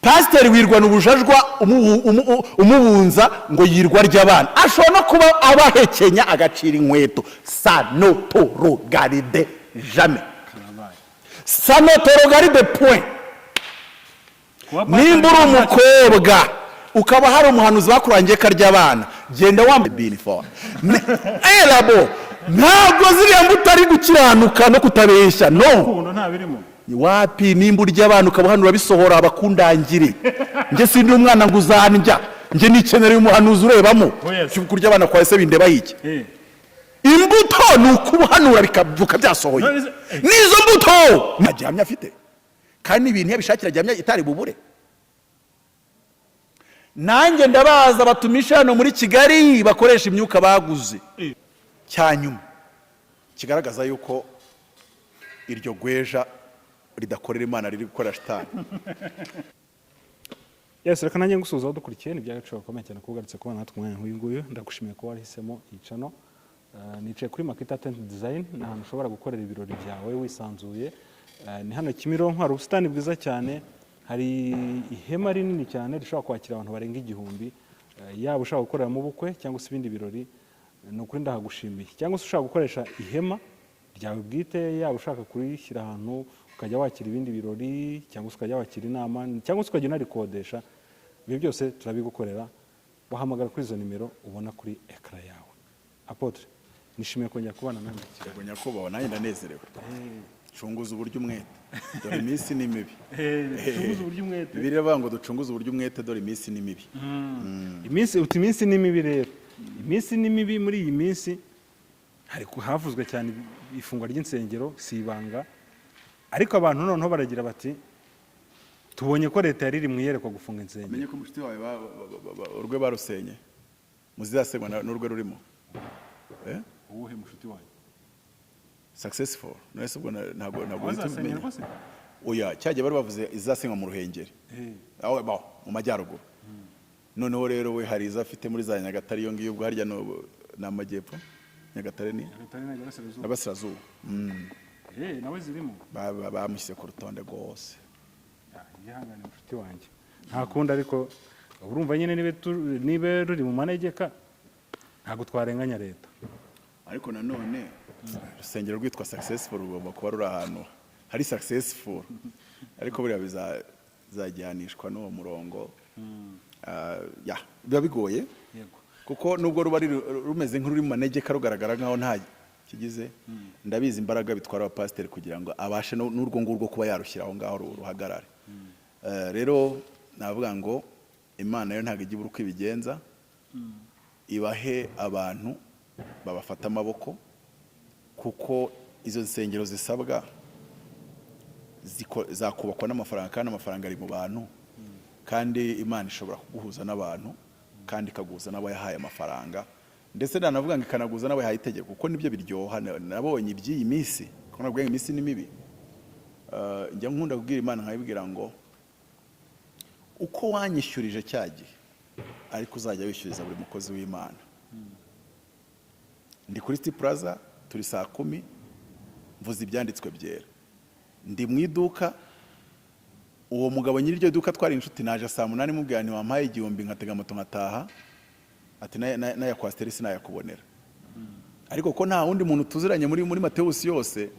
Pasiteri wirwana ubujajwa umubunza ngo yirwa arya abana, ashobora no kuba abahekenya agacira inkweto. Ça ne te regarde jamais, ça ne te regarde, point. Kuba Nimba uri umukobwa ukaba hari umuhanuzi bakurangiye ko arya abana, genda wambaye biniforume erabo. Ntabwo ziriya mbuto ari gukiranuka no kutabeshya, no. Urukundo nta birimo. Wapi. Nimba urya abana ukaba hano urabisohora, bakundangire. Njye sindi umwana ngo uzandya. Njye nikenera umuhanuzi urebamo. Oh, yes. Kurya abana kwawe se bindeba iki? Imbuto ni ukubuhanura bikavuka byasohoye. None se- N'izo mbuto nta gihamya afite, kandi n'ibintu iyo abishakira gihamya itari bubure. Nanjye ndabaza batumisha hano muri Kigali bakoresha imyuka baguze. Cyanyuma kigaragaza yuko iryo gweja ridakorera Imana, riri gukorera shitani. Yes, reka nanjye ngusuhuza dukurikiye. Ni iby'agaciro gakomeye cyane kuba ugarutse kubana natwe umwanya nk'uyu nguyu. Ndagushimiye kuba wahisemo iyi channel. Nicaye kuri Makita Tent Design, ni ahantu ushobora gukorera ibirori byawe wisanzuye. Ni hano Kimironko, hari ubusitani bwiza cyane, hari ihema rinini cyane rishobora kwakira abantu barenga 1000. Yaba ushaka gukoreramo ubukwe cyangwa se ibindi birori, ni ukuri ndahagushimiye. Cyangwa se ushaka gukoresha ihema ryawe bwite, yaba ushaka kurishyira ahantu ukajya wakira ibindi birori, cyangwa se ukajya wakira inama, cyangwa se ukajya unarikodesha, ibyo byose turabigukorera. Wahamagara kuri izo nimero ubona kuri écran yawe. Apôtre, nishimiye kongera kubana nawe mu kiganiro. Yego nyakubahwa, nanjye ndanezerewe. Cunguza uburyo umwete, dore iminsi ni mibi. Cunguza uburyo umwete. Bibiliya iravuga ngo ducunguze uburyo umwete, dore iminsi ni mibi. Iminsi, uti iminsi ni mibi. Rero iminsi ni mibi. Muri iyi minsi hari havuzwe cyane ifungwa ry'insengero, si ibanga, ariko abantu noneho baragira bati: "Tubonye ko leta yari iri mu iyerekwa gufunga insengero." Menye ko mushiti wawe urwe barusenye, muzizasenywa n'urwe rurimo. Eh? Uwuhe mushuti wanyu? Successful. None se ubwo ntabwo uhita Bazasenyerwa ubimenya? se? Oya, cyagiye bari bavuze izasenywa mu Ruhengeri, aho bo mu majyaruguru. Noneho rero we hari izo afite muri za Nyagatare iyo ngiyo. Ubwo harya ni amajyepfo, Nyagatare ni Nyagatare ni Iburasirazuba. N'Aburasirazuba. Nawe zirimo. Bamushyize ku rutonde rwose. Yihangane mushuti wanjye, nta kundi. Ariko urumva nyine niba ruri mu manegeka, ntabwo twarenganya leta. Ariko nanone urusengero rwitwa Successful rugomba kuba ruri ahantu hari successful, ariko buriya bizajyanishwa n'uwo murongo. Ah, ya biba bigoye kuko nubwo ruba rumeze nk'ururi mu manegeka, rugaragara nk'aho nta kigize. Ndabizi imbaraga bitwara abapasiteri kugira ngo abashe n'urwo ngurwo kuba yarushyira aho ngaho ruhagarare. Rero navuga ngo Imana yo ntabwo ijya ibura uko ibigenza, ibahe abantu babafata amaboko, kuko izo nsengero zisabwa zakubakwa n'amafaranga, kandi amafaranga ari mu bantu, kandi Imana ishobora kuguhuza n'abantu, kandi ikaguhuza n'abo yahaye amafaranga, ndetse nanavuga ngo ikanaguhuza n'abo yahaye itegeko, kuko nibyo biryoha. Nabonye iby'iyi minsi, kuko nabwo ngo iminsi ni mibi. Njya nkunda kubwira Imana, nkayibwira ngo uko wanyishyurije cya gihe, ariko uzajya wishyuriza buri mukozi w'Imana. Ndi kuri City Plaza, turi saa 10, mvuze ibyanditswe byera. Ndi mu iduka, uwo mugabo nyiri iryo duka twari inshuti. Naje saa 8, mubwira nti: "Wampaye 1000 nkatega moto nkataha?" Ati: "N'aya coaster sinayakubonera." Ariko ko nta wundi muntu tuziranye muri Matewusi yose,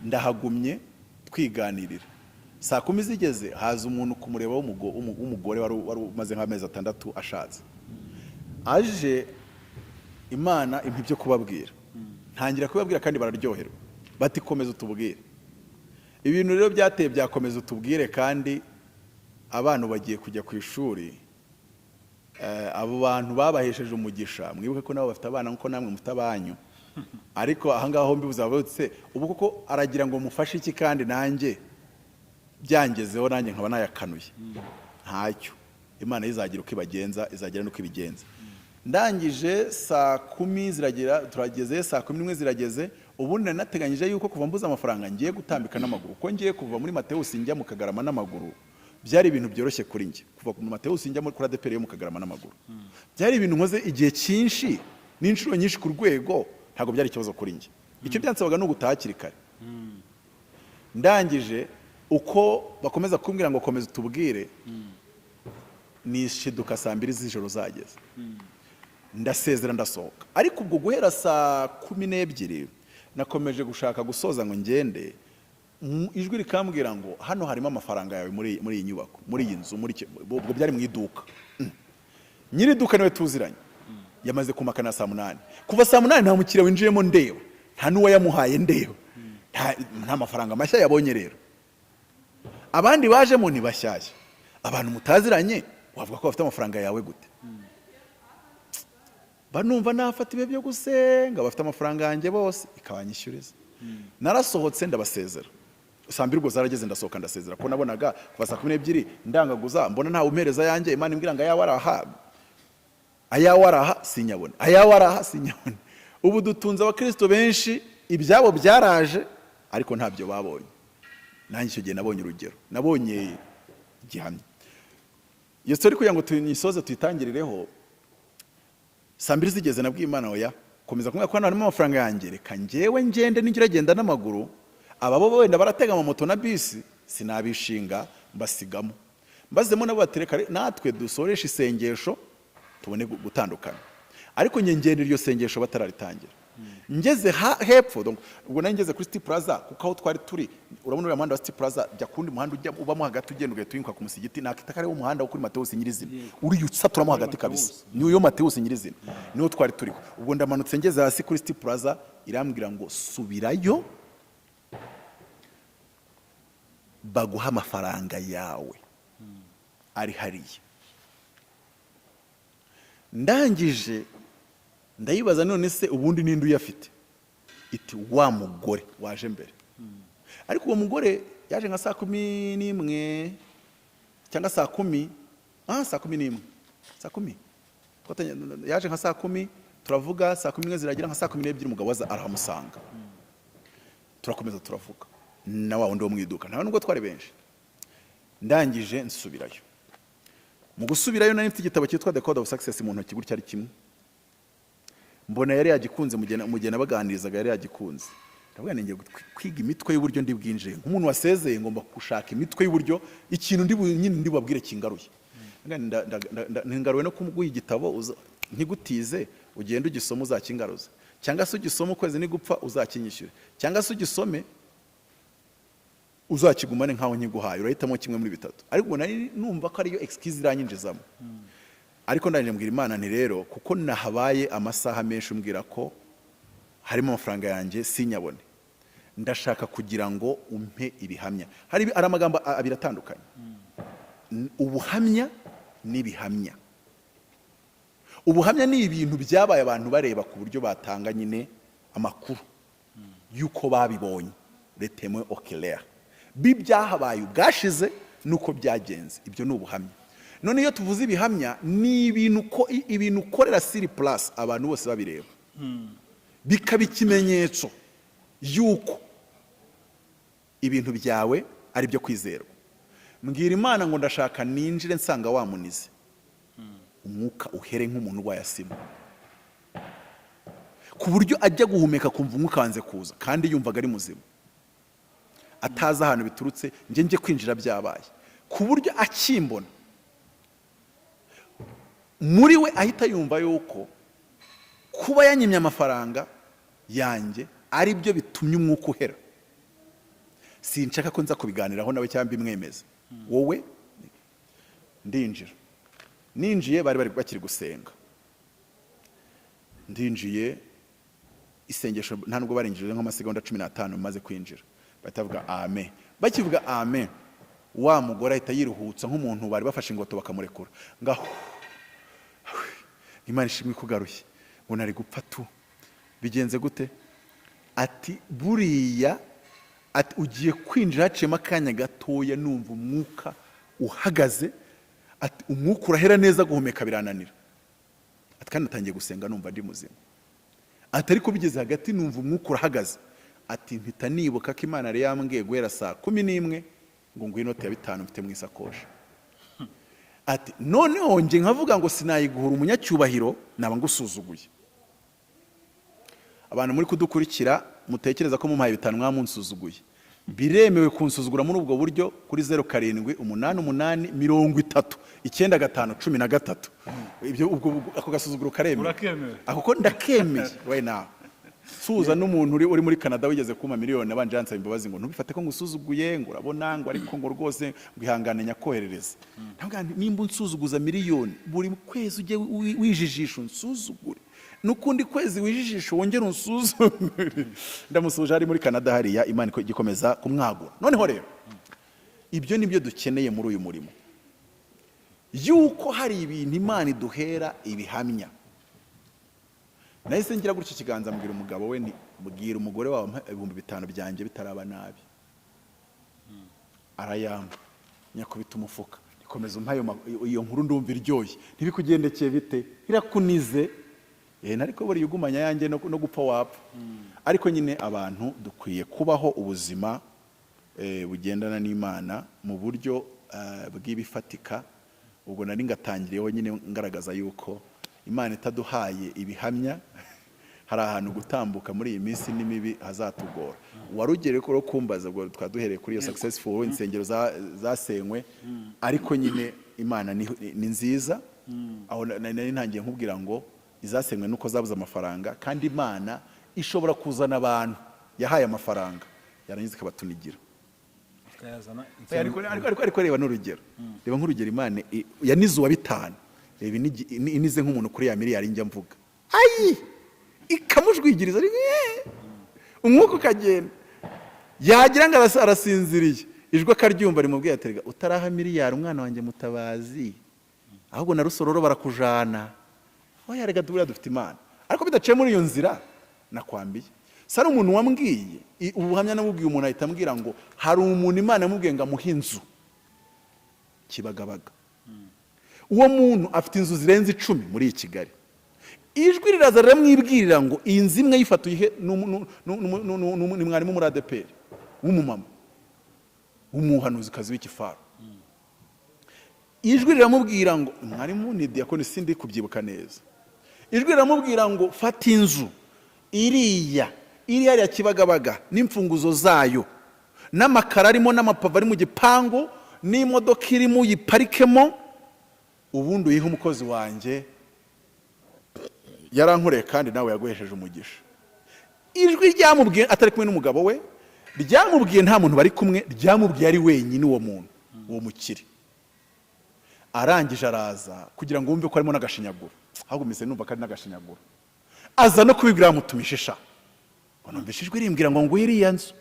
ndahagumye twiganirira. Saa 10 zigeze, haza umuntu kumureba w'umugore wari umaze nk'amezi 6 ashatse. Aje, Imana impa ibyo kubabwira, ntangira kubabwira kandi bararyoherwa, bati: "Komeza utubwire." Ibintu rero byateye byakomeza utubwire, kandi abana bagiye kujya ku ishuri. Abo bantu babahesheje umugisha, mwibuke ko nabo bafite abana nkuko namwe mufite abanyu. Ariko ahangaha hombi buzaba ubu koko aragira ngo mufashe iki, kandi nanjye byangezeho, nanjye nkaba nayakanuye ntacyo. Imana izagira uko ibagenza, izagira n'uko ibigenza. Ndangije saa 10 ziragera, turageze saa 11 zirageze. Ubundi nari nateganyije yuko kuva mbuze amafaranga ngiye gutambika n'amaguru, ko ngiye kuva muri Matewusi njya mu Kagarama n'amaguru. Byari ibintu byoroshye kuri njye kuva mu Matewusi njya muri kuri ADEPR yo mu Kagarama n'amaguru. Byari ibintu nkoze igihe cyinshi n'inshuro nyinshi, ku rwego ntabwo byari ikibazo kuri njye. Icyo byansabaga ni ugutaha hakiri kare. Ndangije, uko bakomeza kumbwira ngo: "Komeza utubwire." Nishiduka saa 2 z'ijoro zageze, ndasezera, ndasohoka. Ariko ubwo guhera saa 12 nakomeje gushaka gusoza ngo ngende. Ijwi rikambwira ngo hano harimo amafaranga yawe muri iyi nyubako, muri iyi nzu, ubwo byari mu iduka. Nyiri iduka niwe tuziranye, yamaze kumakana saa 8. Kuva saa 8 nta mukiriya winjiyemo ndeba, nta n'uwayamuhaye ndeba, nta mafaranga mashya yabonye. Rero abandi bajemo ni bashyashya. Abantu mutaziranye wavuga ko bafite amafaranga yawe gute? Banumva nafata ibihe byo gusenga, bafite amafaranga yanjye bose, ikabanyishyuriza. Narasohotse, ndabasezera. Saa 2 ubwo zarageze, ndasohoka, ndasezera, ko nabonaga kuva saa 12 ndangaguza, mbona ntawe umpereza yanjye. Imana imbwira ngo ayawe araha, ayawe araha, sinyabone, ayawe araha, sinyabone. Ubu dutunze abakristo benshi ibyabo byaraje ariko ntabyo babonye. Nanjye icyo gihe nabonye urugero, nabonye gihamya. Iyo story, kugira ngo tuyisoze, tuyitangirireho, saa 2 zigeze nabwiye Imana: "Oya, komeza kumwe ko hano harimo amafaranga yanjye, reka njyewe ngende." Nijya uragenda n'amaguru, aba bo wenda baratega amamoto na bisi, sinabishinga, mbasigamo. Mbazemo nabo batereka natwe dusoreshe isengesho tubone gutandukana. Ariko njye ngenda iryo sengesho batararitangira. Ngeze hepfo, donc ubwo nari ngeze kuri City Plaza, kuko aho twari turi, urabona uriya muhanda wa City Plaza, jya kundi muhanda ujya ubamo hagati, ugenda ugahita uyinkuka ku musigiti, nakita ko ari wo muhanda wo kuri Mateus nyirizina, uriya usaturamo hagati kabisa, niyo Mateus nyirizina, niwo twari turiho. Ubwo ndamanutse, ngeze hasi kuri City Plaza, irambwira ngo subirayo baguha amafaranga yawe ari hariya. Ndangije ndayibaza: "None se ubundi ninde uyafite?" Iti: "Wa mugore waje mbere." Ariko uwo mugore yaje nka saa 11 cyangwa saa 10, saa 11, saa 10. Yaje nka saa 10, turavuga, saa 11 ziragira, nka saa 12 umugabo aza arahamusanga, turakomeza turavuga na wa wundi wo mu iduka, nta nubwo twari benshi. Ndangije nsubirayo. Mu gusubirayo nari mfite igitabo cyitwa The Code of Success mu ntoki gutya, ari kimwe. Mbona yari yagikunze mu gihe nabaganirizaga, yari yagikunze. Ndavuga ngiye kwiga imitwe y'uburyo ndi bwinjire nk'umuntu wasezeye, ngomba gushaka imitwe y'uburyo ikintu nyine ndi bubabwire kingaruye. Ndavuga nti ntingaruwe no kuguha igitabo, nkigutize, ugende ugisome uzakingaruze, cyangwa se ugisome ukwezi nigupfa uzakinyishyure, cyangwa se ugisome uzakigumane nkaho nkiguhaye. Urahitamo kimwe muri bitatu. Ariko ubwo nari numva ko ariyo excuse iranyinjizamo. Ariko ndangije mbwira Imana nti: "Rero kuko nahabaye amasaha menshi umbwira ko harimo amafaranga yanjye sinyabone, ndashaka kugira ngo umpe ibihamya." Hari amagambo abiri atandukanye: ubuhamya n'ibihamya. Ubuhamya ni ibintu byabaye abantu bareba, ku buryo batanga nyine amakuru y'uko babibonye, les témoins oculaires b'ibyahabaye ubwashize n'uko byagenze. Ibyo ni ubuhamya. None iyo tuvuze ibihamya, ni ibintu ko ibintu ukorera sur place abantu bose babireba, bikaba ikimenyetso y'uko ibintu byawe ari byo kwizerwa. Mbwira Imana ngo ndashaka ninjire nsanga wamunize, umwuka uhere nk'umuntu urwaye asima, ku buryo ajya guhumeka akumva umwuka wanze kuza, kandi yumvaga ari muzima, atazi ahantu biturutse. Njye kwinjira byabaye, ku buryo akimbona muri we ahita yumva yuko kuba yanyimye amafaranga yanjye ari byo bitumye umwuka uhera. Sinshaka ko nza kubiganiraho nawe cyangwa mbimwemeze wowe. Ndinjira. Ninjiye bari bakiri gusenga. Ndinjiye, isengesho nta nubwo barinjije, nk'amasegonda 15 maze kwinjira, bahita bavuga amen. Bakivuga amen, wa mugore ahita yiruhutsa nk'umuntu bari bafashe ingoto bakamurekura, ngaho: "Imana ishimwe ikugaruye," ngo nari gupfa tu. "Bigenze gute?" Ati: "Buriya," ati, "ugiye kwinjira haciyemo akanya gatoya numva umwuka uhagaze." Ati: "Umwuka urahera neza, guhumeka birananira." Ati: "Kandi natangiye gusenga numva ndi muzima." Ati: "Ariko bigeze hagati numva umwuka urahagaze." Ati: "Mpita nibuka ko Imana yari yambwiye guhera saa 11 ngo nguhe inoti ya 5 mfite mu isakoshi." Ati: "Noneho njye nkavuga ngo sinayiguhura umunyacyubahiro, naba ngusuzuguye." Abantu muri kudukurikira mutekereza ko mumpaye 5 mwamunsuzuguye. Biremewe kunsuzugura muri ubwo buryo kuri 0788309513. Ibyo ubwo ako gasuzuguro karemewe. Urakemewe. Ako ko ndakemeye right now. Suza n'umuntu uri muri Canada wigeze kumpa miliyoni, abanje yansaba imbabazi ngo ntubifate ko ngusuzuguye, ngo urabona, ngo ariko ngo rwose ngo ihangane nyakoherereza. Ndavuga nti, nimba unsuzuguza miliyoni buri kwezi, ujye wijijisha unsuzugure, n'ukundi kwezi wijijisha wongere unsuzugure. Ndamusuhuje ari muri Canada hariya, Imana igikomeza kumwagura. Noneho rero ibyo nibyo dukeneye muri uyu murimo, yuko hari ibintu Imana iduhera ibihamya. Nahise ngira gutya ikiganza, mbwira umugabo we nti: "Bwira umugore wawe ampa 5000 byanjye bitaraba nabi." Arayampa, nyakubita umufuka. Ikomeza umpa iyo nkuru, ndumva iryoshye. Ntibikugendekeye bite? Irakunize. Ariko buriya ugumanya yanjye no gupfa wapfa. Ariko nyine abantu dukwiye kubaho ubuzima bugendana n'Imana mu buryo bw'ibifatika. Ubwo nari ngatangiriyeho nyine ngaragaza yuko Imana itaduhaye ibihamya, hari ahantu gutambuka muri iyi minsi ni mibi, hazatugora. Wari ugereye ko kumbaza, ubwo twari duhereye kuri iyo successful, insengero zasenywe. Ariko nyine Imana ni nziza. Aho nari ntangiye nkubwira ngo izasenywe nuko zabuze amafaranga, kandi Imana ishobora kuzana abantu yahaye amafaranga, yarangiza ikabatunigira. Ikayazana. Ariko reba n'urugero, reba nk'urugero, Imana yanize uwa bitanu, reba inize nk'umuntu kuri ya miliyari njya mvuga, ayi ikamujwigiriza, umwuka ukagenda, yagira ngo arasinziriye, ijwi akaryumva rimubwiye ati: "Erega utaraha miliyari umwana wanjye Mutabazi, ahubwo na Rusororo barakujana." Oya, rega buriya dufite Imana, ariko bidaciye muri iyo nzira nakwambiye. Si ari umuntu wambwiye ubuhamya, namubwiye umuntu ahita ambwira ngo hari umuntu Imana yamubwiye ngo amuhe inzu Kibagabaga. Uwo muntu afite inzu zirenze 10 muri iyi Kigali. Ijwi riraza riramwibwirira ngo iyi nzu imwe yifata uyihe ni mwarimu muri ADEPR w'umumama w'umuhanuzikazi w'ikifaru. Ijwi riramubwira ngo, mwarimu ni diyakoni, sindi kubyibuka neza, ijwi riramubwira ngo: "Fata inzu iriya iri hariya Kibagabaga n'imfunguzo zayo n'amakaro arimo n'amapave ari mu gipangu n'imodoka irimo, uyiparikemo, ubundi uyihe umukozi wanjye yarankoreye, kandi nawe yaguhesheje umugisha." Ijwi ryamubwiye atari kumwe n'umugabo we, ryamubwiye nta muntu bari kumwe, ryamubwiye ari wenyine. Uwo muntu, uwo mukire, arangije araza kugira ngo wumve ko harimo n'agashinyaguro, ahubwo mpise numva ko ari n'agashinyaguro, aza no kubibwira bamutumishe sha, ngo numvise ijwi rimbwira ngo nguhe iriya nzu.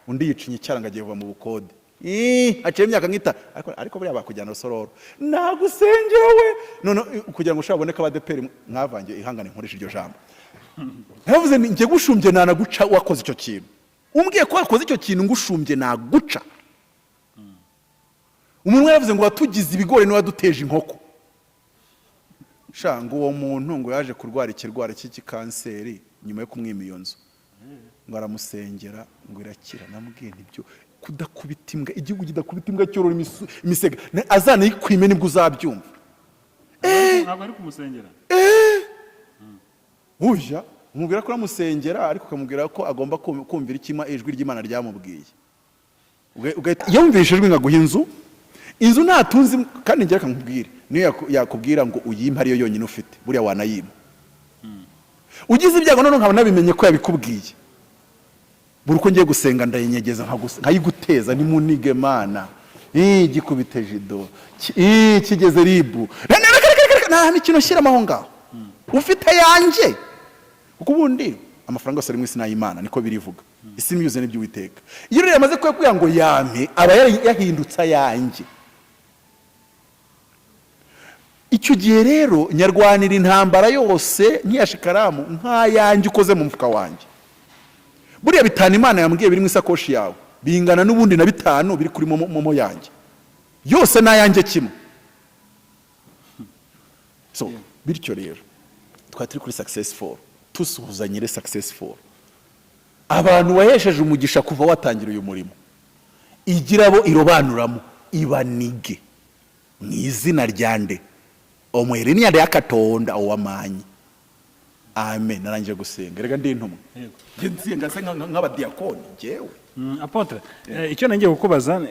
Undi yicinya icyara ngo agiye kuva mu bukode. Haciye imyaka nk'ita, ariko buriya bakujyana Rusororo nagusengewe none kugira ngo ushobore aboneke abadeperi mwavangiye. Ihangane nkoresha iryo jambo. Naravuze nti: "Njye gushumbye nanaguca. Wakoze icyo kintu, umbwiye ko wakoze icyo kintu, ngushumbye naguca." Umuntu yaravuze ngo watugize ibigori niwe waduteje inkoko sha. Ngo uwo muntu ngo yaje kurwara ikirwara cy'ikikanseri nyuma yo kumwima iyo nzu, ngo aramusengera ngo irakira. Namubwiye ntibyo kudakubita imbwa, igihugu kidakubita imbwa cyorora imisega. Azanayikwime nibwo uzabyumva. Ntabwo ari kumusengera. Ujya umubwira ko uramusengera, ariko ukamubwira ko agomba kumvira icyo ijwi ry'Imana ryamubwiye. Iyo wumvise ijwi nkaguha inzu, inzu ntatunze, kandi njye reka nkubwire, niyo yakubwira ngo uyimpe ariyo yonyine ufite, buriya wanayima. Ugize ibyago none nkaba nabimenye ko yabikubwiye, buri uko ngiye gusenga ndayinyegeza, nkayiguteza nimunige mana. Gikubite jido. Kigeze ribu. Reka, reka, reka, reka, nta mikino shyiramo aho ngaho ufite ayanjye, kuko ubundi amafaranga yose ari mu isi ni ay'Imana, niko birivuga, isi n'imyuzuye n'iby'Uwiteka. Iyo rero yamaze kuyakubwira ngo yampe, aba yahindutse ayanjye. Icyo gihe rero nyarwanira intambara yose nk'iya shikaramu, nk'ayanjye ukoze mu mufuka wanjye. Buriya bitanu Imana yambwiye biri mu isakoshi yawe bingana n'ubundi na bitanu biri kuri MoMo yanjye, yose ni ayanjye kimwe. So bityo rero twari turi kuri successful, tusuhuza nyiri successful, abantu wahesheje umugisha kuva watangira uyu murimo, igira abo irobanuramo ibanige mu izina rya nde? Omwerinnya lya Katonda owamanyi. Amen. Narangije gusenga, reka ndi intumwa. Njye nsenga se nk'abadiyakoni njyewe? Apôtre, icyo nagiye kukubaza,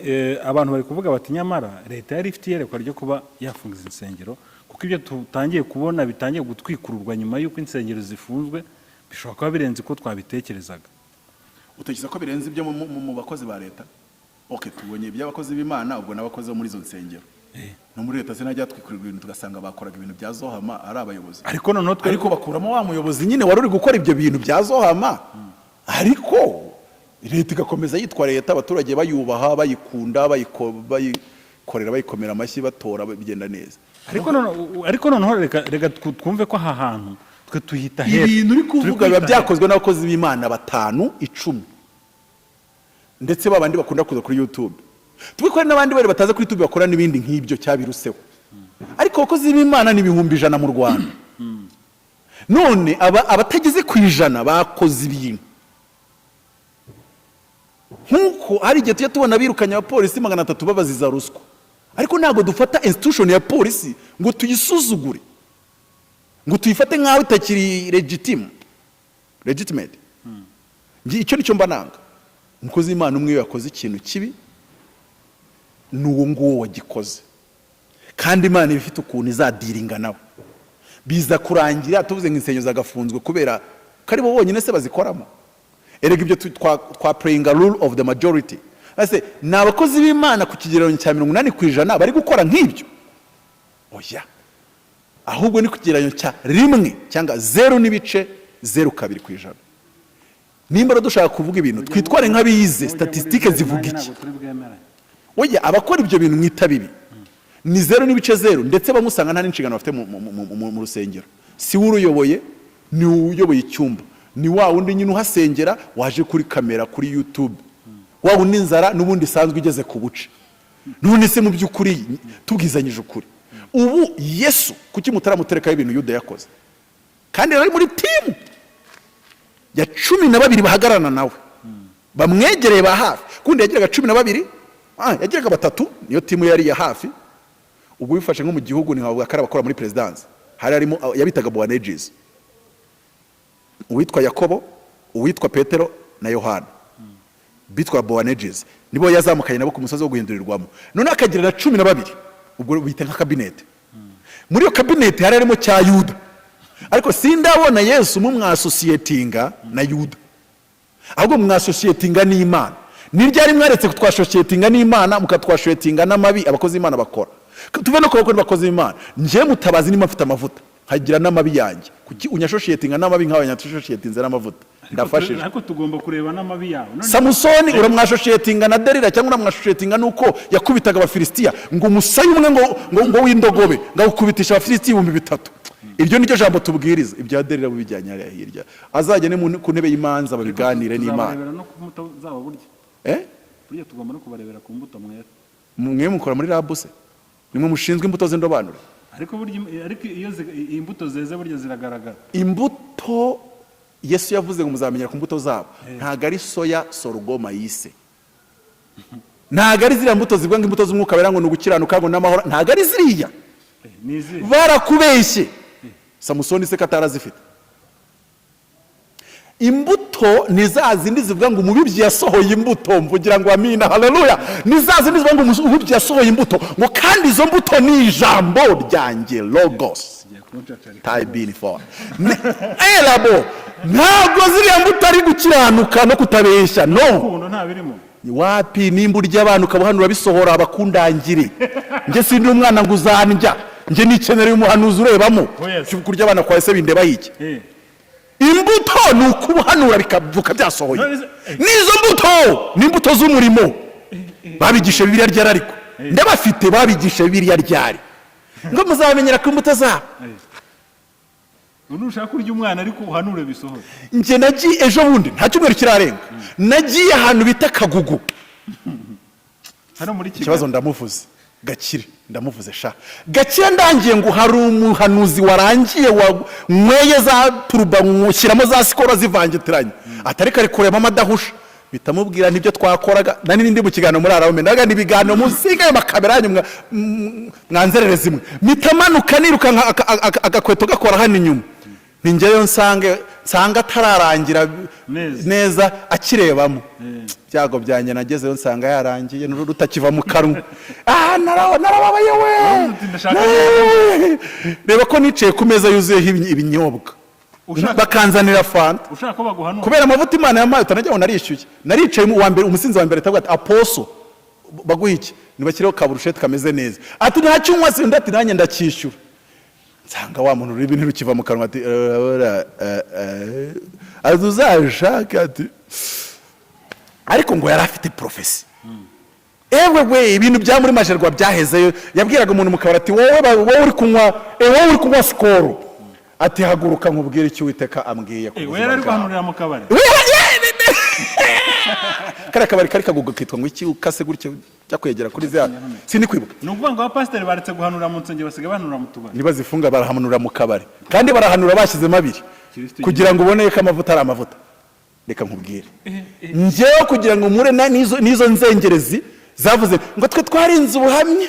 abantu bari kuvuga bati nyamara leta yari ifite iyerekwa ryo kuba yafunga izi nsengero, kuko ibyo tutangiye kubona bitangiye gutwikururwa nyuma y'uko insengero zifunzwe bishobora kuba birenze uko twabitekerezaga. Utekereza ko birenze ibyo mu bakozi ba leta? Ok, tubonye iby'abakozi b'Imana, ubwo n'abakozi bo muri izo nsengero no muri leta sinajya twikurirwa ibintu, tugasanga bakoraga ibintu bya zohama ari abayobozi. Ariko noneho twe Ariko bakuramo wa muyobozi nyine wari uri gukora ibyo bintu bya zohama, ariko leta igakomeza yitwa leta, abaturage bayubaha, bayikunda, bayikorera, bayikomera amashyi, batora, bigenda neza. Ariko noneho reka twumve ko aha hantu twe tuhita hera. Ibintu uri Turi kuvuga biba kwita byakozwe n'abakozi b'Imana batanu, 10, ndetse babandi bakunda kuza kuri YouTube. Tubikore n'abandi bari bataza kuri YouTube bakora n'ibindi nk'ibyo cyabiruseho, ariko abakozi b'Imana ni 100,000 mu Rwanda. None abatageze ku 100 bakoze ibintu nk'uko hari igihe tujya tubona birukanye abapolisi 300 babaziza ruswa, ariko ntabwo dufata institution ya polisi ngo tuyisuzugure, ngo tuyifate nk'aho itakiri legitimate. Njye icyo nicyo mba nanga. Umukozi w'Imana umwe iyo yakoze ikintu kibi, ni uwo nguwo wagikoze, kandi Imana iba ifite ukuntu izadealinga nawe. Biza kurangira tuvuze ngo insengero zagafunzwe kubera ko ari bo bonyine se bazikoramo. Erega ibyo twa playing rule of the majority. Ese ni abakozi b'Imana ku kigereranyo cya 80% bari gukora nk'ibyo? Oya, ahubwo ni ku kigereranyo cya 1 cyangwa 0.02%. Nimba rero dushaka kuvuga ibintu, twitware nk'abize statistique. Zivuga iki? Ntabwo turi bwemeranye. Oya, abakora ibyo bintu mwita bibi ni 0.0, ndetse bamwe usanga nta n'inshingano bafite mu rusengero. Si we uruyoboye, ni uyoboye icyumba, ni wa wundi nyine uhasengera waje kuri kamera kuri YouTube, wa wundi inzara n'ubundi isanzwe igeze ku buce. None se mu by'ukuri, tubwizanyije ukuri, ubu Yesu kuki mutaramuterekaho ibintu Yuda yakoze, kandi yari ari muri team ya 12 bahagararana nawe, bamwegereye ba hafi? Kundi yagiraga 12, yagiraga batatu, niyo team yari iya hafi. Ubwo bifashe nko mu gihugu ntiwavuga ko ari abakora muri perezidansi. Hari harimo yabitaga Boanerges, uwitwa Yakobo, uwitwa Petero na Yohana, bitwa Boanerges, nibo yazamukanye nabo ku musozi wo guhindurirwamo. Noneho akagira na 12, ubwo bita nka cabinet. Muri iyo cabinet hari harimo cya Yuda, ariko sindabona Yesu mumwassociatinga na Yuda, ahubwo mwassociatinga n'Imana. Ni ryari mwaretse kutwassociatinga n'Imana, mukatwassociatinga n'amabi abakozi b'Imana bakora? Tuve no ku bakozi b'Imana. Njyewe Mutabazi, niba mfite amavuta nkagira n'amabi yanjye, kuki unyassociatinga n'amabi nk'aho nyassociatinze n'amavuta? Ndafashije. Ariko tugomba kureba n'amabi yawe. Samusoni uramwassociatinga na Delila, cyangwa uramwassociatinga nuko yakubitaga Abafilisitiya, ngo umusaya umwe ngo w'indogobe ngo awukubitisha Abafilisitiya 3000? Iryo ni ryo jambo tubwiriza. Ibya Delila bubijyanye hariya hirya, azajya no ku ntebe y'imanza babiganire n'Imana. Tuzabarebera no ku mbuto zabo burya. Eh? Burya tugomba no kubarebera ku mbuto mwera. Mwe mukora muri lab se? Nimwe mushinzwe imbuto z'indobanure? Ariko burya, ariko iyo imbuto zeze burya ziragaragara. Imbuto Yesu yavuze ngo muzamenyera ku mbuto zabo, ntabwo ari soya, sorgho, maïs, ntabwo ari ziriya mbuto zivuga ngo imbuto z'Umwuka Wera, ngo ni ugukiranuka, ngo n'amahoro, ntabwo ari ziriya. Ni izihe? Barakubeshye. Samusoni se katarazifite? Imbuto ni za zindi zivuga ngo umubibyi yasohoye imbuto. Mvugira ngo amina, haleluya! Ni za zindi zivuga ngo umubibyi yasohoye imbuto, ngo kandi izo mbuto ni ijambo ryanjye, logos. Tugiye kuncacarika. Taibini for elabo. Ntabwo ziriya mbuto ari gukiranuka no kutabeshya, no. Urukundo nta birimo. Wapi, nimba urya abantu ukaba bisohora, abakundangire. Njye sindi umwana ngo uzandya, njye nikenera umuhanuzi urebamo. Oh, yes. Kurya abana kwawe se bindeba iki? Imbuto ni ukubuhanura bikavuka byasohoye. None se- N'izo mbuto ni imbuto z'umurimo. Babigisha Bibiliya ryari? Ariko ndabafite, babigisha Bibiliya ryari ngo muzamenyera ku imbuto zabo? Ubu nushaka kurya umwana, ariko uhanure bisohore. Njye nagiye ejo bundi, nta cyumweru kirarenga, nagiye ahantu bita Kagugu. Hano muri Kigali? Ikibazo ndamuvuze Gakire, ndamuvuze sha Gakire. Ndangiye ngo hari umuhanuzi warangiye wanyweye za turuba, shyiramo za Skol zivangitiranye, atari kare kurebamo adahusha, bitamubwira n'ibyo twakoraga. Nari ndi mu kiganiro muri Arawume, ndaga ni ibiganiro musinga ayo makamera yanyu mwanzerere zimwe, mpita manuka niruka agakweto gakora hano inyuma. Ninjyayo nsange atararangira Neza. neza akirebamo. Byago byanjye, nagezeyo nsanga yarangiye, rutakiva mu kanwa. Ah, narababaye we! Uti ndashaka. Reba ko nicaye ku meza yuzuyeho ibinyobwa, bakanzanira Fanta. Ushaka ko baguhanura. Kubera amavuta Imana yampaye, utanajya ngo narishyuye. Naricaye mu wa mbere, umusinzi wa mbere atavuga ati: "Apostle, baguha iki?" Nibashyireho kaburusheti kameze neza. Ati: "Ntacyo unywa se?" Undi ati: "Nanjye ndacyishyura." Nsanga wa muntu ururimi ntirukiva mu kanwa, ati: "Urabona, ati uzashake." Ati ariko ngo yari afite prophecy. Ewe we, ibintu bya muri Magerwa byahezeyo. Yabwiraga umuntu mu kabari ati: "Wowe wowe uri kunywa, wowe uri kunywa Skol," ati: "Haguruka nkubwire icyo Uwiteka ambwiye ku We buzima yari ari bwawe." guhanurira mu kabari. Kariya kabari kari kaguga kitwa ngo iki? Ukase gutya ujya kwegera kuri ziriya, sindi kwibuka. Ni ukuvuga ngo abapasiteri baretse guhanura mu nsengero, basigaye bahanura mu tubari. Niba zifunga barahanura mu kabari, kandi barahanura bashyizemo abiri Kristo. Kugira ngo ubone ko amavuta ari amavuta. Reka nkubwire, njyewe kugira ngo mpure n'izo nzengerezi zavuze ngo twe twarinze ubuhamya,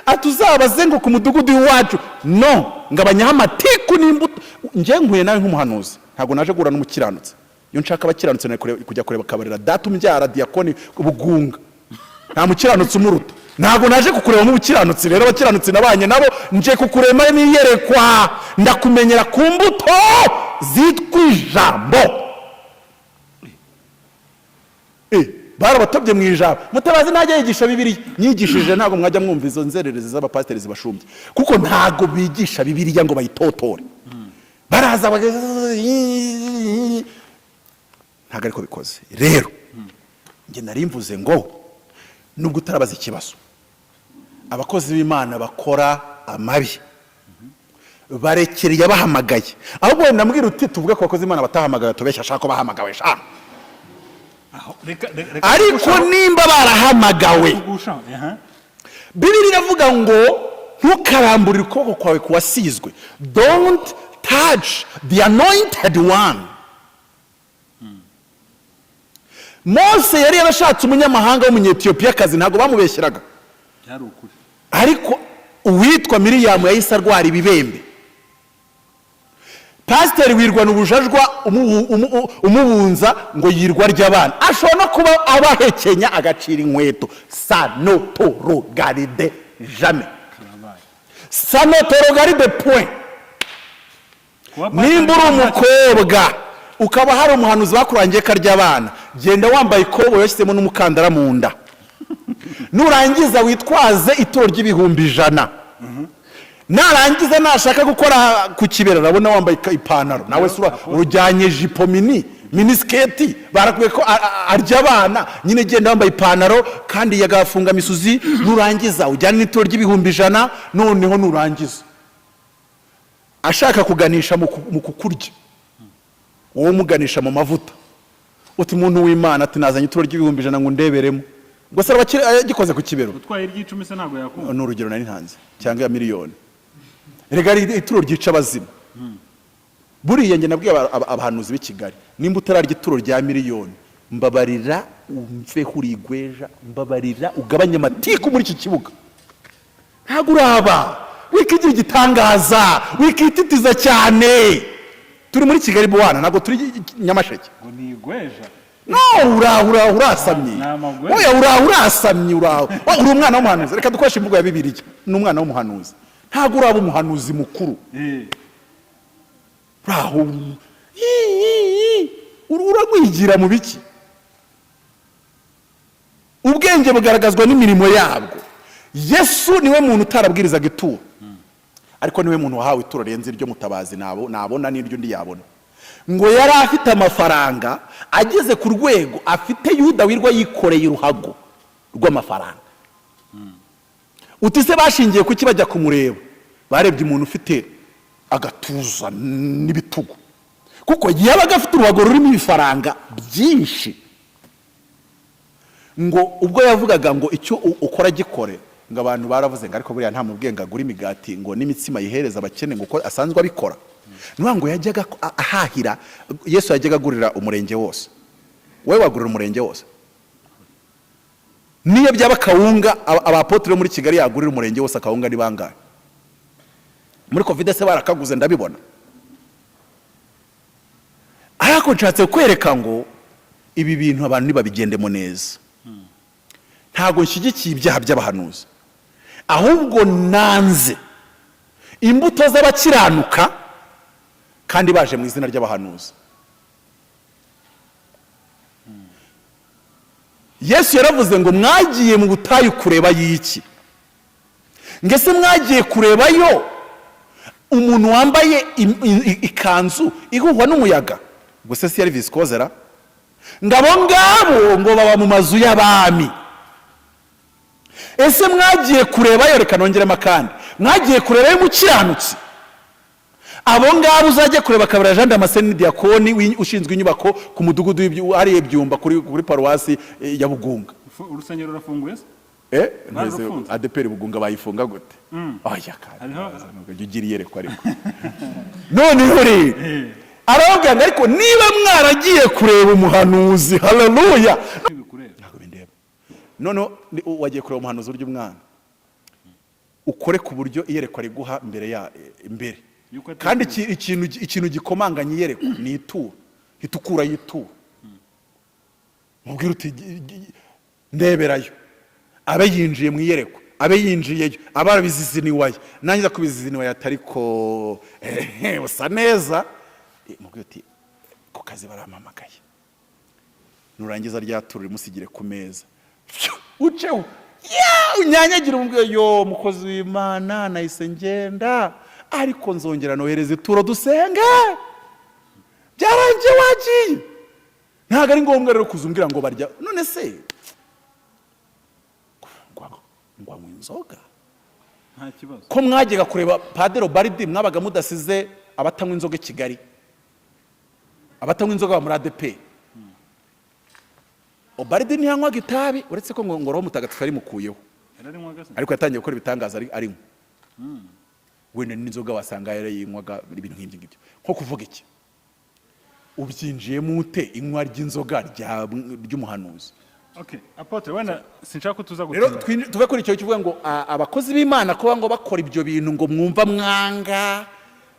ati uzabaze ngo ku mudugudu w'iwacu, no ngabanyaho amatiku n'imbuto. Njyewe nkuye nawe nk'umuhanuzi, ntabwo naje guhura n'umukiranutsi. Iyo nshaka abakiranutsi nari kujya kureba Kabarira, data umbyara, diyakoni Bugunga, nta mukiranutsi umuruta. Ntabwo naje kukureba nk'umukiranutsi. Rero abakiranutsi nabanye nabo. Nje kukurema n'iyerekwa, ndakumenyera ku mbuto zitwa ijambo. Barabatobye mu ijambo. Mutabazi ntajya yigisha Bibiliya. Nyigishije ntabwo mwajya mwumva izo nzererezi z'abapasiteri zibashumbye, kuko ntabwo bigisha Bibiliya ngo bayitotore. Baraza ntabwo ariko bikoze. Rero njye nari mvuze ngo nubwo utarabaza ikibazo, abakozi b'Imana bakora amabi barekereye abahamagaye. Ahubwo wenda mbwira uti tuvuge ku bakozi b'Imana batahamagaye, tubeshya ashaka ko bahamagawe sha. Aho, reka Ariko nimba barahamagawe, kugushaho, aha. Bibiliya iravuga ngo ntukaramburire ukuboko kwawe ku wasizwe, don't touch the anointed one. Mose yari yarashatse umunyamahanga w'Umunyetiyopiyakazi, ntabwo bamubeshyeraga. Byari ukuri. Ariko uwitwa Miriyamu yahise arwara ibibembe. Pasiteri wirwana ubujajwa umubunza ngo yirwa arya abana, ashobora no kuba abahekenya agacira inkweto. Ça ne te regarde jamais. Karabaye. Ça ne te regarde, point. Kuba pasiteri Nimba uri umukobwa ukaba hari umuhanuzi bakurangiye ko arya abana, genda wambaye ikoboyi washyizemo n'umukandara mu nda, nurangiza witwaze ituro ry'ibihumbi 100. Narangiza nashaka gukora ku kibero, urabona wambaye ipantaro, nawe se ujyanye jipo mini, miniskirt, barakwiye ko arya abana nyine. Genda wambaye ipantaro kandi yagafunga misuzi, nurangiza ujyane n'ituro ry'ibihumbi 100. Noneho nurangiza ashaka kuganisha mu kukurya, wowe umuganisha mu mavuta, uti: "Muntu w'Imana," ati, "nazanye ituro ry'ibihumbi 100 ngo ndeberemo." Ubwo se araba agikoze ku kibero? Utwaye iry'icumi se ntabwo yakumva. Ni urugero nari ntanze, cyangwa iya miliyoni. Rega ari ituro ryica abazimu. Buriya njye nabwiye abahanuzi b'i Kigali, nimba utararya ituro rya miliyoni, mbabarira umveho urigweja, mbabarira ugabanye amatiku muri iki kibuga. Ntabwo uraba wikigira igitangaza, wikititiza cyane. Turi muri Kigali bwana, ntabwo turi Nyamasheke. Ngo ni igweja. No, uraho, uraho urasamye. Ni amagweja. Oya, uraho urasamye, uraho. Uri umwana w'umuhanuzi. Reka dukoreshe imvugo ya Bibiliya, ni umwana w'umuhanuzi, ntabwo uraba umuhanuzi mukuru. Uraho uragwigira mu biki? Ubwenge bugaragazwa n'imirimo yabwo. Yesu niwe muntu utarabwirizaga ituro, ariko niwe muntu wahawe ituro rirenze iryo Mutabazi nabona n'iryo undi yabona. Ngo yari afite amafaranga ageze ku rwego afite Yuda wirwa yikoreye uruhago rw'amafaranga. Uti se bashingiye kuki bajya kumureba? Barebye umuntu ufite agatuza n'ibitugu, kuko yabaga afite uruhago rurimo ibifaranga byinshi. Ngo ubwo yavugaga ngo icyo ukora gikore, ngo abantu baravuze ngo ariko buriya nta mubwiye ngo agure imigati ngo n'imitsima yihereza abakene, ngo uko asanzwe abikora. Ni ukuvuga ngo yajyaga ahahira. Yesu yajyaga agurira umurenge wose. Wowe wagurira umurenge wose? Niyo byaba kawunga, abapotere bo muri Kigali yagurira umurenge wose akawunga ni bangahe? Muri COVID se barakaguze? Ndabibona. Ariko nshatse kwereka ngo ibi bintu abantu ntibabigendemo neza. Ntabwo nshyigikiye ibyaha by'abahanuzi, ahubwo nanze imbuto z'abakiranuka kandi baje mu izina ry'abahanuzi. Yesu yaravuze ngo: "Mwagiye mu butayu kureba y'iki? Ngese mwagiye kurebayo umuntu wambaye ikanzu ihuhwa n'umuyaga?" Ubwo se si yari visikozera? Ngo abo ngabo ngo baba mu mazu y'abami. Ese mwagiye kurebayo, reka nongeremo akandi, mwagiye kurebayo umukiranutsi? Abo ngabo uzajya kureba Kabera Jean Damascene, diyakoni ushinzwe inyubako ku mudugudu hariya Byumba, kuri paruwasi ya Bugunga. Urusengero rurafunguye se? Nteze. Bararufunze? ADEPR Bugunga bayifunga gute? Oya kandi Hariho- ujya ugira iyerekwa. Ariko noneho rero arababwira ngo: "Ariko niba mwaragiye kureba umuhanuzi," haleluya. Ntibikureba. Ntabwo bindeba. Noneho wagiye kureba umuhanuzi urya umwana, ukore ku buryo iyerekwa riguha mbere ya mbere. Yuko Kandi ikintu gikomanganya iyerekwa ni ituro. Hita ukurayo ituro, mubwire uti: "Ndeberayo." Abe yinjiye mu iyerekwa, abe yinjiyeyo, abe arabiziziniwaye, nangiza kubiziziniwaye atari ko usa neza. Mubwire uti: "Ku kazi barampamagaye." Nurangiza rya turo rimusigire ku meza. Phew, uceho ya unyanyagire, umubwire: "Yo mukozi w'Imana, nahise ngenda, ariko nzongera nohereza ituro dusenge." Byarangiye, wagiye. Ntabwo ari ngombwa rero kuza umbwira ngo barya. None se ngo anywe inzoga? Nta kibazo. Ko mwajyaga kureba Padiri Baridi, mwabaga mudasize abatanywa inzoga i Kigali? Abatanywa inzoga ba muri ADEPR. Obaridi ntiyanywaga itabi, uretse ko ngo Roho Mutagatifu yarimukuyeho. Yararinywaga se? Ariko yatangiye gukora ibitangaza ari arinywa. Wenda n'inzoga wasanga yarayinywaga, ibintu nk'ibyo ngibyo. Nko kuvuga iki, ubyinjiyemo ute, inywa ry'inzoga ry'umuhanuzi? Okay, apôtre, wenda sinshaka ko tuza Rero gutinda. Tuve kuri icyo kivuga ngo abakozi b'Imana kuba ngo bakora ibyo bintu ngo mwumva mwanga,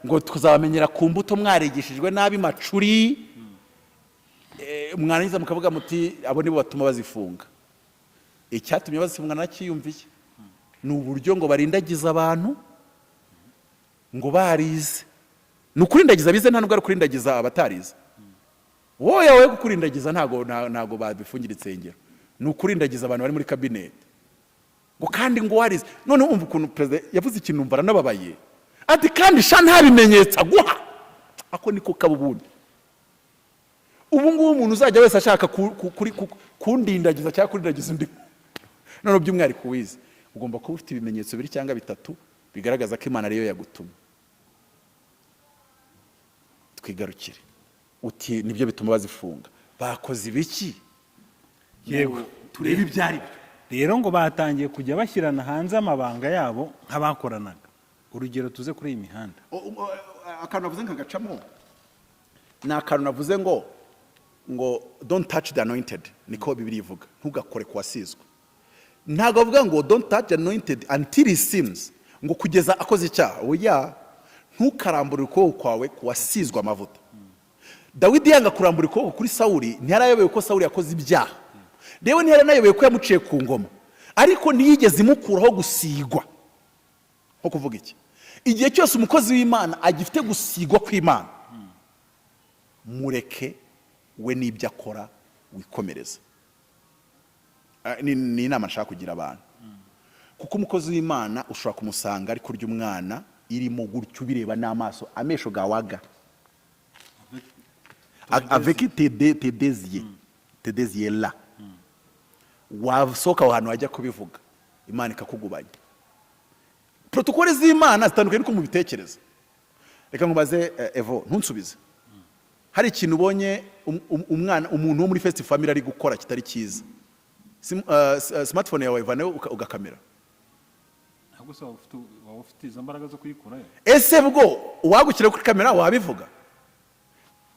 ngo tuzabamenyera ku mbuto. Mwarigishijwe nabi macuri. Mwarangiza mukavuga muti abo nibo batuma bazifunga. Icyatumye bazifunga nakiyumviye ni uburyo ngo barindagiza abantu ngo barize. Ni ukurindagiza abize, nta nubwo ari ukurindagiza abatarize. Wowe wowe kukurindagiza ntago babifungira insengero. Ni ukurindagiza abantu bari muri kabineti, ngo kandi ngo warize. None wumva ukuntu perezida yavuze ikintu, numva aranababaye, ati: "Kandi sha nta bimenyetso aguha." Ako niko kaba. Ubundi ubu ngubu umuntu uzajya wese ashaka kundindagiza cyangwa kurindagiza undi, none by'umwihariko wize, ugomba kuba ufite ibimenyetso bibiri cyangwa bitatu bigaragaza ko Imana ariyo yagutumye. Twigarukire uti nibyo bituma bazifunga. Bakoze ibiki? Yego. Turebe ibyo ari byo. Rero ngo batangiye kujya bashyirana hanze amabanga yabo nk'abakoranaga. Urugero, tuze kuri iyi mihanda. Akantu navuze nkagacamo ni akantu navuze ngo "Don't touch the anointed", niko Bibiliya ivuga. Ntugakore ku wasizwe. Ntabwo bavuga ngo "Don't touch the anointed until he sins", ngo kugeza akoze icyaha. Oya, ntukarambure ukuboko kwawe ku wasizwe amavuta. Dawidi yanga kurambura ukuboko kuri Sawuli, ntiyarayobewe ko Sawuli yakoze ibyaha, rero ntiyaranayobewe ko yamuciye ku ngoma, ariko ntiyigeze imukuraho gusigwa. Nko kuvuga iki, igihe cyose umukozi w'Imana agifite gusigwa kw'Imana, mureke we n'ibyo akora, wikomereza. Ni inama nshaka kugira abantu, kuko umukozi w'Imana ushobora kumusanga ari kurya umwana irimo gutyo, ubireba n'amaso amesho gawaga avec tes deux yeux là. Wasohoka aho hantu wajya kubivuga, Imana ikakugubanya. Protocole z'Imana zitandukanye n'uko mubitekereza. Reka nkubaze, Evo, ntunsubize. Hari ikintu ubonye umwana, umuntu wo muri first family ari gukora kitari cyiza, smartphone yawe wayivanayo ugakamera? Ntabwo se waba ufite izo mbaraga zo kuyikurayo? Ese bwo uwagushyira kuri kamera wabivuga?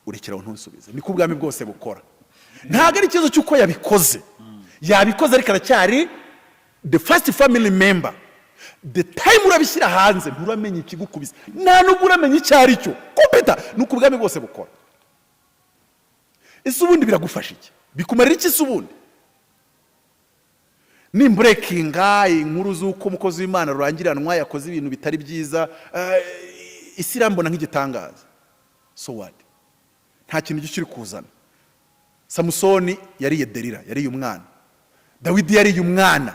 Urekeraho, ntusubize. Niko ubwami bwose bukora. Ntabwo ari ikibazo cy'uko yabikoze. Yabikoze, ariko aracyari the first family member. The time urabishyira hanze, nturamenya ikigukubise, nta nubwo uramenya icyo ari cyo. Kompeta ni uko ubwami bwose bukora. Ese ubundi biragufasha iki? Bikumarira iki se ubundi? Nimbreakinga inkuru z'uko umukozi w'Imana rurangiranwa yakoze ibintu bitari byiza, isi irambona nk'igitangaza. So what? Nta kintu gishya uri kuzana. Samusoni yariye Delila, yariye umwana. Dawidi yariye umwana.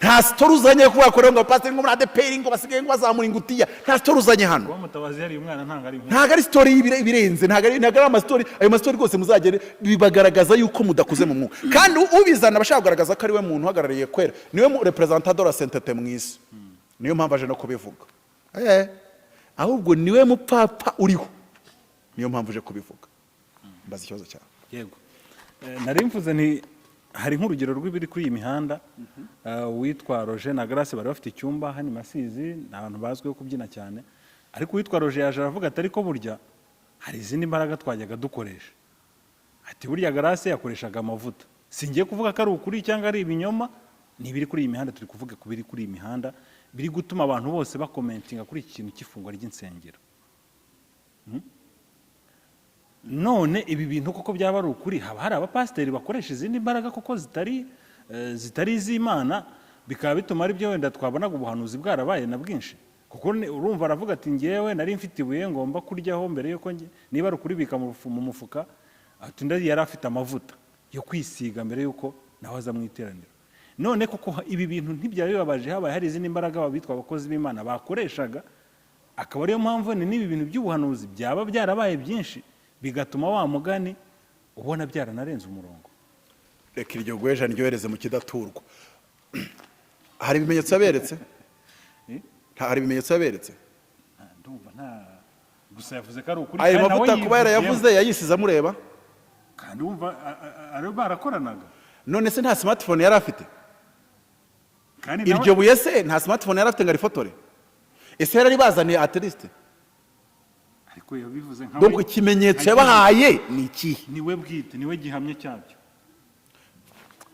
Nta story uzanye yo kuvuga ko rero ngo abapasiteri ngo muri ADEPR ngo basigaye ngo bazamura ingutiya. Nta story uzanye hano. Kuba Mutabazi yariye umwana ntabwo ari inkuru. Ntabwo ari story ibirenze, ntabwo ari amastory. Ayo mastory rwose muzagere bibagaragaza yuko mudakuze mu mwuka. Kandi ubizana abashaka kugaragaza ko ari we muntu uhagarariye kwera, niwe mu représentant de la sainteté mu isi. Niyo mpamvu aje no kubivuga. Ahubwo niwe mupapa uriho, niyo mpamvu uje kubivuga. Mbaza ikibazo cyawe. Yego. Nari mvuze nti hari nk'urugero rw'ibiri kuri iyi mihanda. Uwitwa Roger na Grace bari bafite icyumba hano i Masizi, ni abantu bazwiho kubyina cyane, ariko uwitwa Roger yaje aravuga ati: "Ariko burya hari izindi mbaraga twajyaga dukoresha." Ati: "Burya Grace yakoreshaga amavuta." Singiye kuvuga ko ari ukuri cyangwa ari ibinyoma, ni ibiri kuri iyi mihanda. Turi kuvuga ku biri kuri iyi mihanda biri gutuma abantu bose bacommentinga kuri iki kintu cy'ifungwa ry'insengero. None ibi bintu koko byaba ari ukuri, haba hari abapasiteri bakoresha izindi mbaraga koko zitari iz'Imana, bikaba bituma ari byo wenda twabonaga ubuhanuzi bwarabaye na bwinshi? Kuko urumva aravuga ati: "Ngewe nari mfite ibuye ngomba kuryaho mbere yuko niba ari ukuribika mu mufuka." Ati: "Undi yari afite amavuta yo kwisiga mbere yuko nawe aza mu iteraniro." None koko ibi bintu ntibyaba bibabaje habaye hari izindi mbaraga bitwa abakozi b'Imana bakoreshaga, akaba ariyo mpamvu ni n'ibi bintu by'ubuhanuzi byaba byarabaye byinshi, bigatuma wa mugani ubona byaranarenze umurongo? Reka iryo gweja ndyohereze mu kidaturwa. Hari ibimenyetso yaberetse? Hari ibimenyetso yaberetse? Ndumva nta, gusa yavuze ko ari ukuri. Ayo Kandi nawe mavuta kuba yivugiyemo. yarayavuze, yayisize amureba. Kandi wumva ari barakoranaga. None se nta smartphone yari afite? Kandi nawe Iryo buye se nta smartphone yari afite ngo arifotore? Ese yari bazaniye at least? Ariko yabivuze nka Donc ikimenyetso yabahaye ni ikihe? Niwe bwite, niwe gihamya cyabyo.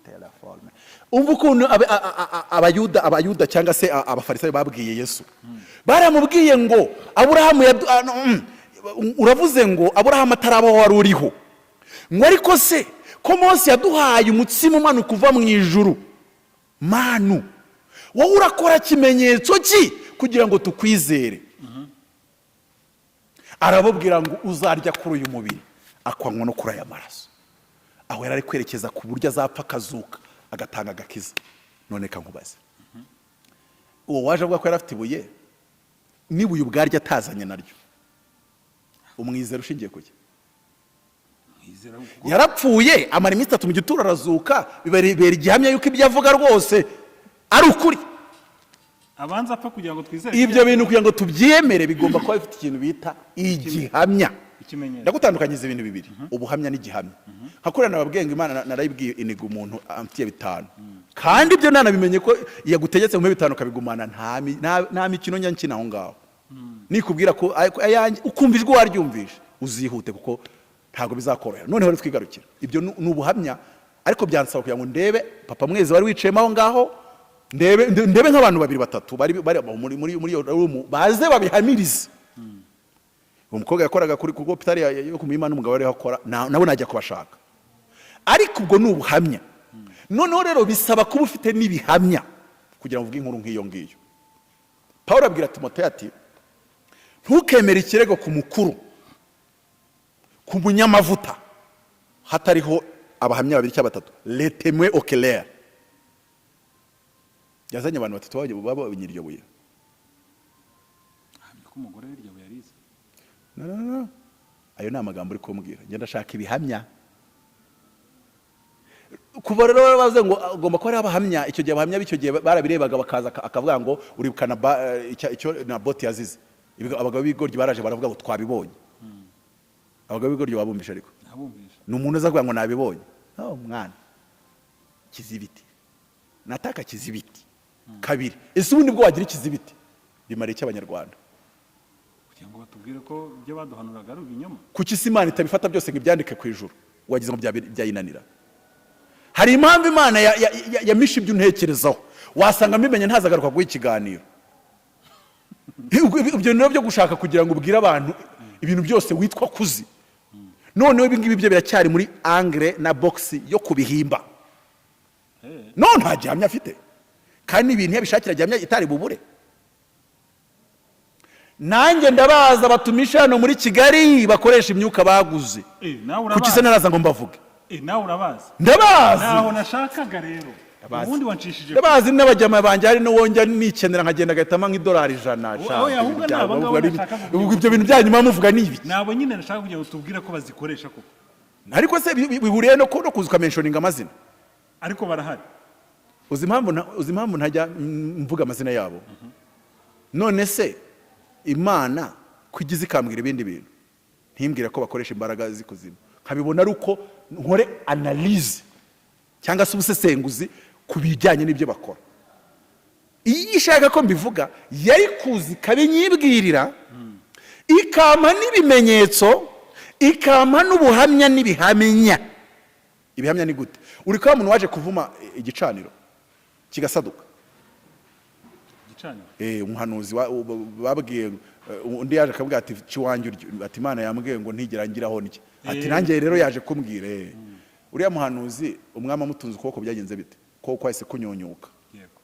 Terraforme. Umva ukuntu abayuda cyangwa se abafarisayo babwiye Yesu. Baramubwiye ngo Aburahamu no, uravuze ngo Aburahamu atarabaho wari uriho, ngo ariko se ko Mose yaduhaye umutsima umanuka uva mu ijuru, manu, wowe urakora kimenyetso ki kugira ngo tukwizere? Arababwira ngo uzarya kuri uyu mubiri akanywa no kuri aya maraso. Aho yari ari kwerekeza ku buryo azapfa, akazuka, agatanga agakiza. None kankubaze, uwo waje avuga ko yari afite ibuye, n'ibuye ubwaryo atazanye naryo, umwizera ushingiye ku ki? Mwizera kuko Yarapfuye, amara iminsi 3 mu gituro, arazuka, bibera igihamya yuko ibyo avuga rwose ari ukuri. Abanza apfa kugira ngo twizere. Ibyo bintu kugira ngo tubyemere bigomba kuba bifite ikintu bita igihamya. Ikimenyetso. Ndagutandukanyiza ibintu bibiri, ubuhamya n'igihamya. Nka kuriya nababwiye ngo Imana narayibwiye iniga umuntu amfitiye 5, kandi ibyo nanabimenye ko yagutegetse mu 5 ukabigumana. Nta mikino njya nkina aho ngaho. Nikubwira ko ayanjye ukumva ijwi waryumvishe, uzihute kuko ntabwo bizakorohera. Noneho rero twigarukira ibyo ni ubuhamya, ariko byansaba kugira ngo ndebe Papa Mwezi wari wicayemo aho ngaho, ndebe nk'abantu babiri batatu bari muri iyo room, baze babihamirize. Uwo mukobwa yakoraga kuri hôpital yo ku Muhima n'umugabo wari akora, nabo najya kubashaka. Ariko ubwo ni ubuhamya. Noneho rero bisaba kuba ufite n'ibihamya kugira ngo uvuge inkuru nk'iyo ngiyo. Paul abwira Timoteyo ati: "Ntukemere ikirego ku mukuru, ku munyamavuta, hatariho abahamya babiri cyangwa batatu, les témoins oculaires." Yazanye abantu batatu babonye iryo buye. Ahamya ko umugore w'iryo buye yarize. No, no, no. Ayo ni amagambo uri kumbwira. Ngenda ndashaka ibihamya. Kuva rero bavuze ngo agomba kuba ari abahamya, icyo gihe abahamya b'icyo gihe barabirebaga, bakaza akavuga ngo uribuka na icyo Naboti yazize. Abagabo b'ibigoryi baraje baravuga ngo twabibonye. Abagabo b'ibigoryi wabumvishe ariko? Nabumvishe. Ni umuntu uza kuvuga ngo nabibonye. Oh mwana, kizibiti nataka kizibiti kabiri. Ese ubundi bwo wagira ikizibiti bimara iki Abanyarwanda? Kugira ngo batubwire ko ibyo baduhanuraga ari ibinyoma. Kuki se Imana itabifata byose ngo ibyandike ku ijuru? Wagize ngo byayinanira? Hari impamvu Imana yamishe ibyo untekerezaho. Wasanga mbimenye ntazagaruka guha ikiganiro. Ibyo rero byo gushaka kugira ngo ubwire abantu ibintu byose witwa kuzi. Noneho ibi ngibi byo biracyari muri angle na box yo kubihimba. No nta gihamya afite, kandi ibintu iyo abishakira gihamya itari bubure. Nanjye ndabaza, batumisha hano muri Kigali bakoresha imyuka baguze. Nawe Kuki se urabazi? naraza ngo mbavuge? Nawe urabazi? Ndabazi. Naho nashakaga rero. Ndabazi. Ubundi wancishije. Ndabazi n'abajyama banjye, hari n'uwongera nikenera nkagenda agahitamo nk'idolari 100. Sha, Oya, ahubwo ibintu ni aba ngabo byawe, nashaka kugira ubwo ibyo bintu byanyu muba muvuga ni ibiki? Nabo nyine nashaka kugira ngo tubwire ko bazikoresha koko. Ariko se bihuriye no kuza ukamentioninga amazina? Ariko barahari. Uzi impamvu ntajya mvuga amazina yabo? None se Imana ko igize ikambwira ibindi bintu, ntimbwire ko bakoresha imbaraga z'ikuzimu, nkabibona ari uko nkore analyse cyangwa se ubusesenguzi ku bijyanye n'ibyo bakora? Iyo ishaka ko mbivuga yari kuza ikabinyibwirira, ikampa n'ibimenyetso, ikampa n'ubuhamya n'ibihamya. Ibihamya ni gute? Uri kuba umuntu waje kuvuma igicaniro kigasaduka. Igicaniro? Umuhanuzi babwiye, undi yaje akavuga ati: "Ciwanjye uryo," ati: "Imana yambwiye ngo ntigera ngiraho ndya," ati: "Nanjye rero yaje kumbwira." Uriya muhanuzi, umwami amutunze ukuboko, byagenze bite? Ko kwahise kunyunyuka. Yego.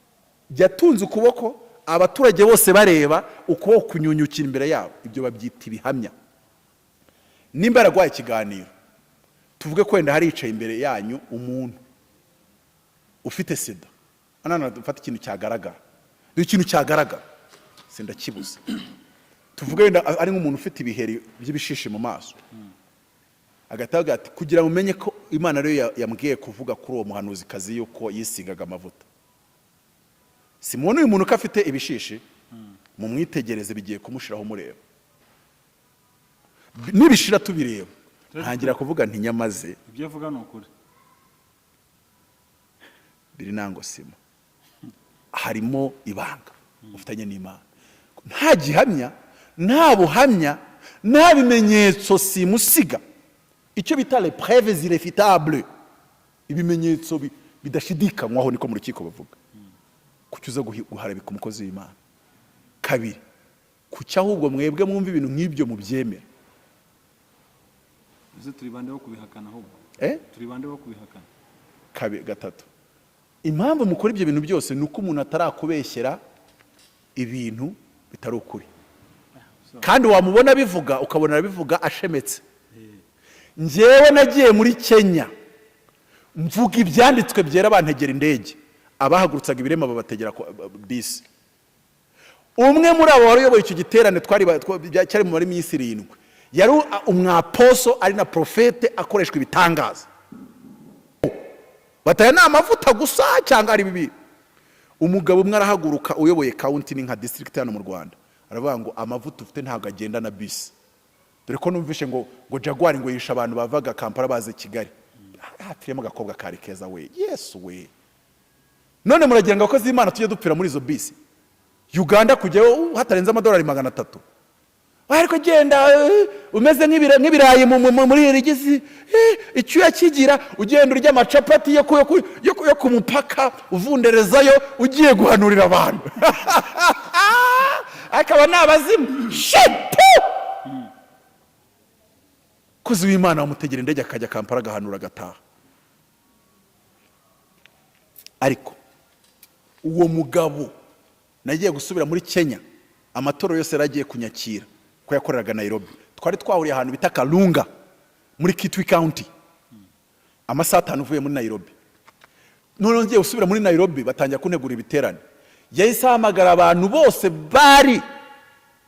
Yatunze ukuboko abaturage bose bareba, ukuboko kunyunyukira imbere yabo. Ibyo babyita ibihamya. Nimba yaraguhaye ikiganiro, tuvuge ko wenda haricaye imbere yanyu umuntu ufite sida, hano dufate ikintu cyagaragara, ikintu cyagaragara sindakibuze, tuvuge wenda ari nk'umuntu ufite ibiheri by'ibishishi mu maso, agahita avuga ati: "Kugira ngo umenye ko Imana ariyo yambwiye kuvuga kuri uwo muhanuzikazi yuko yisigaga amavuta, simubona uyu muntu ko afite ibishishi, mumwitegereze, bigiye kumushiraho mureba." Nibishira tubireba, ntangira kuvuga nti: "Nyamaze." Ibyo avuga ni ukuri. Biri nango sima harimo ibanga ufitanye n'Imana. Nta gihamya, nta buhamya, nta bimenyetso simusiga, icyo bita les preuves irréfutables, ibimenyetso bidashidikanywaho, niko mu rukiko bavuga. Kuki uza guharabika umukozi w'Imana? Kabiri, kuki ahubwo mwebwe mwumva ibintu nk'ibyo mubyemera? Ese turi bande bo kubihakana ahubwo? Eh? Turi bande bo kubihakana? Gatatu, impamvu mukora ibyo bintu byose ni uko umuntu atarakubeshyera ibintu bitari ukuri, kandi wamubona abivuga ukabona arabivuga ashemetse. Njyewe nagiye muri Kenya mvuga ibyanditswe byera, bantegera indege, abahagurutsaga ibirema babategera bisi. Umwe muri abo wari uyoboye icyo giterane twari cyari mu muri minsi 7, yari umwaposo, ari na prophète, akoreshwa ibitangaza. Bataya ni amavuta gusa cyangwa ari bibi? Umugabo umwe arahaguruka, uyoboye county, ni nka district hano mu Rwanda, aravuga ngo: "Amavuta ufite ntabwo agenda na bisi, dore ko numvishe ngo Jaguar ngo yishe abantu bavaga Kampala baza i Kigali." Hapfiremo agakobwa kari keza we. Yesu we! None muragira ngo abakozi b'Imana tujye dupfira muri izo bisi? Uganda kujyayo hatarenze amadolari 300. Ariko genda umeze nk'ibirayi muri iri gizi, icyuya kigira, ugenda urya amacapati yo ku mupaka, uvunderezayo ugiye guhanurira abantu, akaba ni abazimu shepu. Kozi w'Imana bamutegera indege akajya Kampala agahanura agataha. Ariko uwo mugabo, nagiye gusubira muri Kenya, amatorero yose yari agiye kunyakira ko yakoreraga Nairobi. Twari twahuriye ahantu bita Karunga muri Kitui County, amasaha 5 uvuye muri Nairobi. Noneho ngiye gusubira muri Nairobi, batangira kuntegura ibiterane. Yahise ahamagara abantu bose bari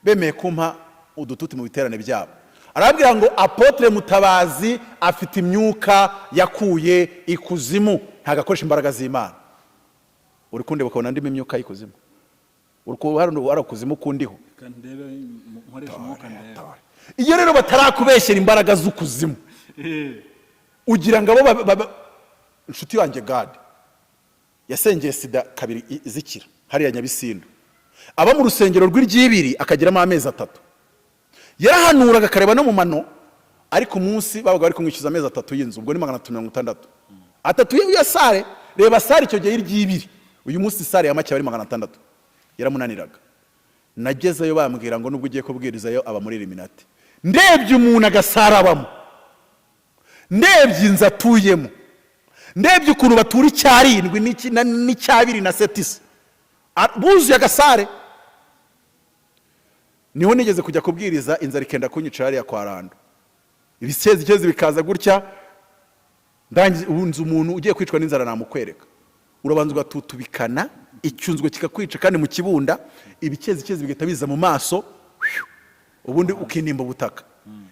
bemeye kumpa udututi mu biterane byabo, arababwira ngo: "Apôtre Mutabazi afite imyuka yakuye ikuzimu, ntabwo akoresha imbaraga z'Imana." Uri kundeba ukabona ndimo imyuka y'ikuzimu? Uri hari ukuzimu kundiho? Reka ndebe, nkoresha umwuka ndebe. Iyo rero batarakubeshyera imbaraga z'ukuzimu, ugira ngo abo inshuti yanjye Gade yasengeye sida kabiri zikira hariya Nyabisindu, aba mu rusengero rw'iryibiri akageramo amezi 3, yarahanuraga akareba no mu mano. Ariko umunsi babaga bari kumwishyuza amezi 3 y'inzu, ubwo ni 360, atatu ya salle. Reba salle icyo gihe y'iryibiri, uyu munsi salle ya make aba ari 600, yaramunaniraga. Nagezeyo bambwira ngo nubwo ugiye kubwirizayo aba muri Illuminati. Ndebye umuntu agasarabamo. Ndebye inzu atuyemo, ndebye ukuntu batura icyarindwi n'icyabiri na setisi, buzuye agasare. Niho nigeze kujya kubwiriza, inzara ikenda kunyica hariya kwa Rando, ibisezikezi bikaza gutya. Ndangiza, ubu nzi umuntu ugiye kwicwa n'inzara, namukwereka. Urabanza ugatutubikana icyunzwe kikakwica, kandi mu kibunda ibikezikezi bigahita biza mu maso, ubundi ukinimba ubutaka.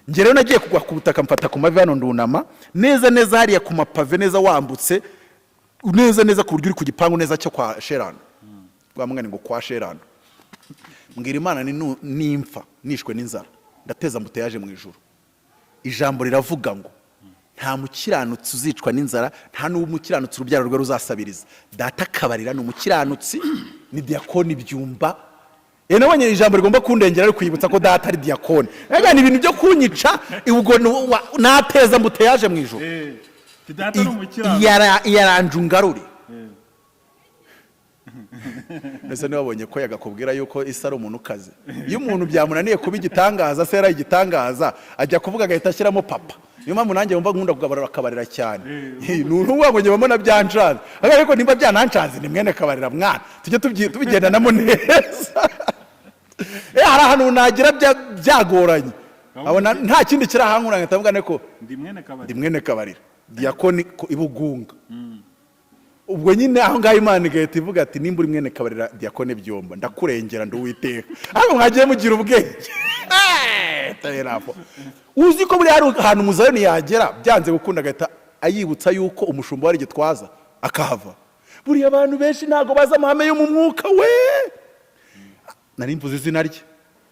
Njye rero nagiye kugwa ku butaka, mfata ku mavi hano, ndunama neza neza hariya ku mapave, neza wambutse neza neza, ku buryo uri ku gipangu neza cyo kwa Sherando, rwa mwene ngo kwa Sherando. Mbwira Imana ni nimfa nishwe n'inzara, ndateza embouteillage mu ijuru. Ijambo riravuga ngo nta mukiranutsi uzicwa n'inzara, nta n'umukiranutsi urubyaro rwe ruzasabiriza. Data Kabarira ni umukiranutsi, ni diyakoni Byumba. Nabonye ijambo rigomba kundengera, ari kwibutsa ko data ari diyakoni. Ega ni ibintu byo kunyica, ubwo nateza embouteillage mu ijuru. Data ni umukiranutsi. Yaranje ungarure. Mbese ntiwabonye ko yagakubwira yuko isi ari umuntu ukaze? Iyo umuntu byamunaniye kuba igitangaza, se yari igitangaza, ajya kuvuga agahita ashyiramo papa. Niyo mpamvu nanjye wumva nkunda kugaburira Akabarira cyane. Ni ukuvuga ngo njye mbona byanshanze, ariko nimba byananshanze, ni mwene Kabarira mwana, tujye tubigendanamo neza. Hari ahantu nagira byagoranye, abona nta kindi kiri ahankura, nkahita mvuga ko Ndi mwene Kabarira. Ndi mwene Kabarira, diyakoni Ibugunga. Ubwo nyine aho ngaho Imana igahita ivuga ati: "Nimba uri mwene Kabarira, diyakoni Byomba, ndakurengera, ndi Uwiteka." Ariko mwagiye mugira ubwenge. Terapo. Uzi ko buriya hari ahantu umuzayoni yagera byanze gukunda, agahita ayibutsa yuko umushumba wari Gitwaza, akahava. Buriya abantu benshi ntabwo bazi amahame yo mu mwuka. We nari mvuze izina rye,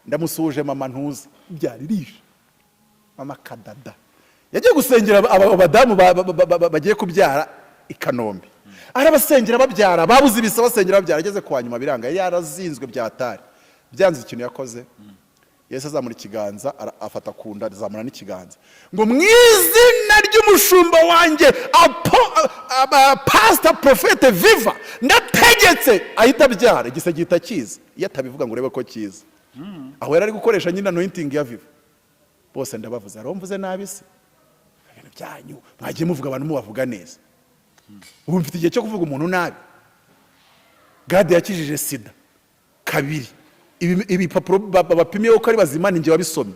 ndamusuhuje, mama ntuza byari mama Kadada, yagiye gusengera abadamu bagiye kubyara i Kanombe, arabasengera babyara, babuze ibisa, basengera babyara, ageze kwa nyuma biranga, yari yarazinzwe byatari byanze. Ikintu yakoze, Yesu azamura ikiganza, afata ku nda, azamura n'ikiganza ngo: "Mu izina ry'umushumba wanjye pasita porofete Viva, ndategetse." Ahita abyara, igise gihita kiza. Iyo atabivuga ngo urebe ko kiza, aho yari ari gukoresha nyine anointing ya Viva. Bose ndabavuze, hariho mvuze nabi se? Ibintu byanyu mwagiye muvuga abantu mubavuga neza. Ubu mfite igihe cyo kuvuga umuntu nabi? Gade yakijije sida kabiri. Ibipapuro bapimye ko ari bazima, ni njye wabisomye,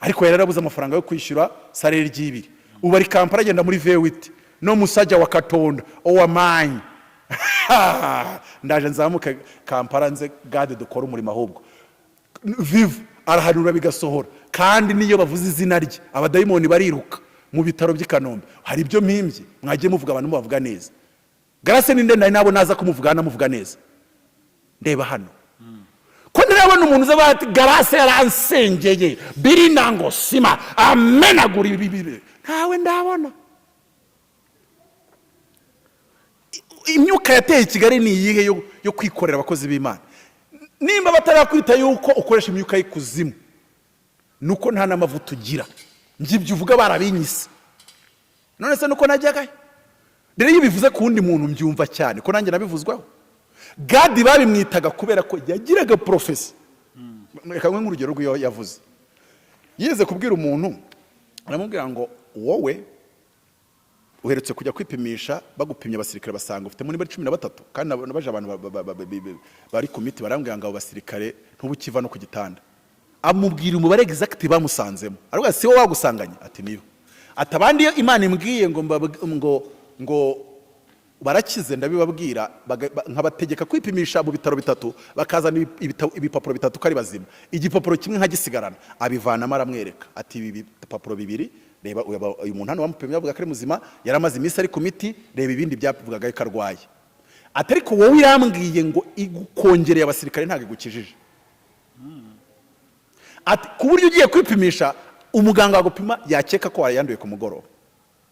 ariko yari yarabuze amafaranga yo kwishyura salaire ry'ibiri. Ubu ari Kampala, agenda muri V8 no musajya wa Katonda owamanyi. Ndaje nzamuke Kampala, nze Gade dukora umurimo. Ahubwo Viva arahanura bigasohora, kandi niyo bavuze izina rye abadayimoni bariruka mu bitaro by'i Kanombe. Hari ibyo mpimbye? Mwagiye muvuga abantu mubavuga neza. Garase ninde nari nabo naza kumuvuga namuvuga neza? Ndeba hano ko ntarabona umuntu uza ati: "Garase yaransengeye birinango sima amenagura ibi bibi." Ntawe ndabona. Imyuka yateye i Kigali ni iyihe yo kwikorera abakozi b'Imana? Nimba batarakwita yuko ukoresha imyuka y'ikuzimu, nuko nta n'amavuta ugira. Njye ibyo uvuga barabinyise. None se nuko najyagayo? Rero iyo bivuze ku wundi muntu mbyumva cyane, ko nanjye nabivuzwaho. Gadi babimwitaga kubera ko yagiraga prophecy. Reka nguhe nk'urugero rw'iyo yavuze. Yize kubwira umuntu, aramubwira ngo: "Wowe uherutse kujya kwipimisha, bagupimye abasirikare basanga ufitemo niba ari 13." Kandi nabaje abantu bari ku miti, barambwira ngo abo basirikare ntubukiva no ku gitanda. Amubwira umubare exact bamusanzemo. Aravuga: "Si wowe wagusanganye?" Ati: "Niyo." Ati: "Abandi iyo Imana imbwiye ngo ngo barakize, ndabibabwira, nkabategeka kwipimisha mu bitaro bitatu, bakazana ibipapuro bitatu ko ari bazima, igipapuro kimwe nkagisigarana." Abivanamo, aramwereka ati: "Ibi bipapuro bibiri, reba, uyu muntu hano bamupimye bavuga ko ari muzima, yari amaze iminsi ari ku miti, reba ibindi byavugaga ko arwaye." Ati: "Ariko wowe irambwiye ngo igukongereye abasirikare, ntabwo igukijije." Ati: "Ku buryo ugiye kwipimisha, umuganga wagupima yakeka ko wayanduye ku mugoroba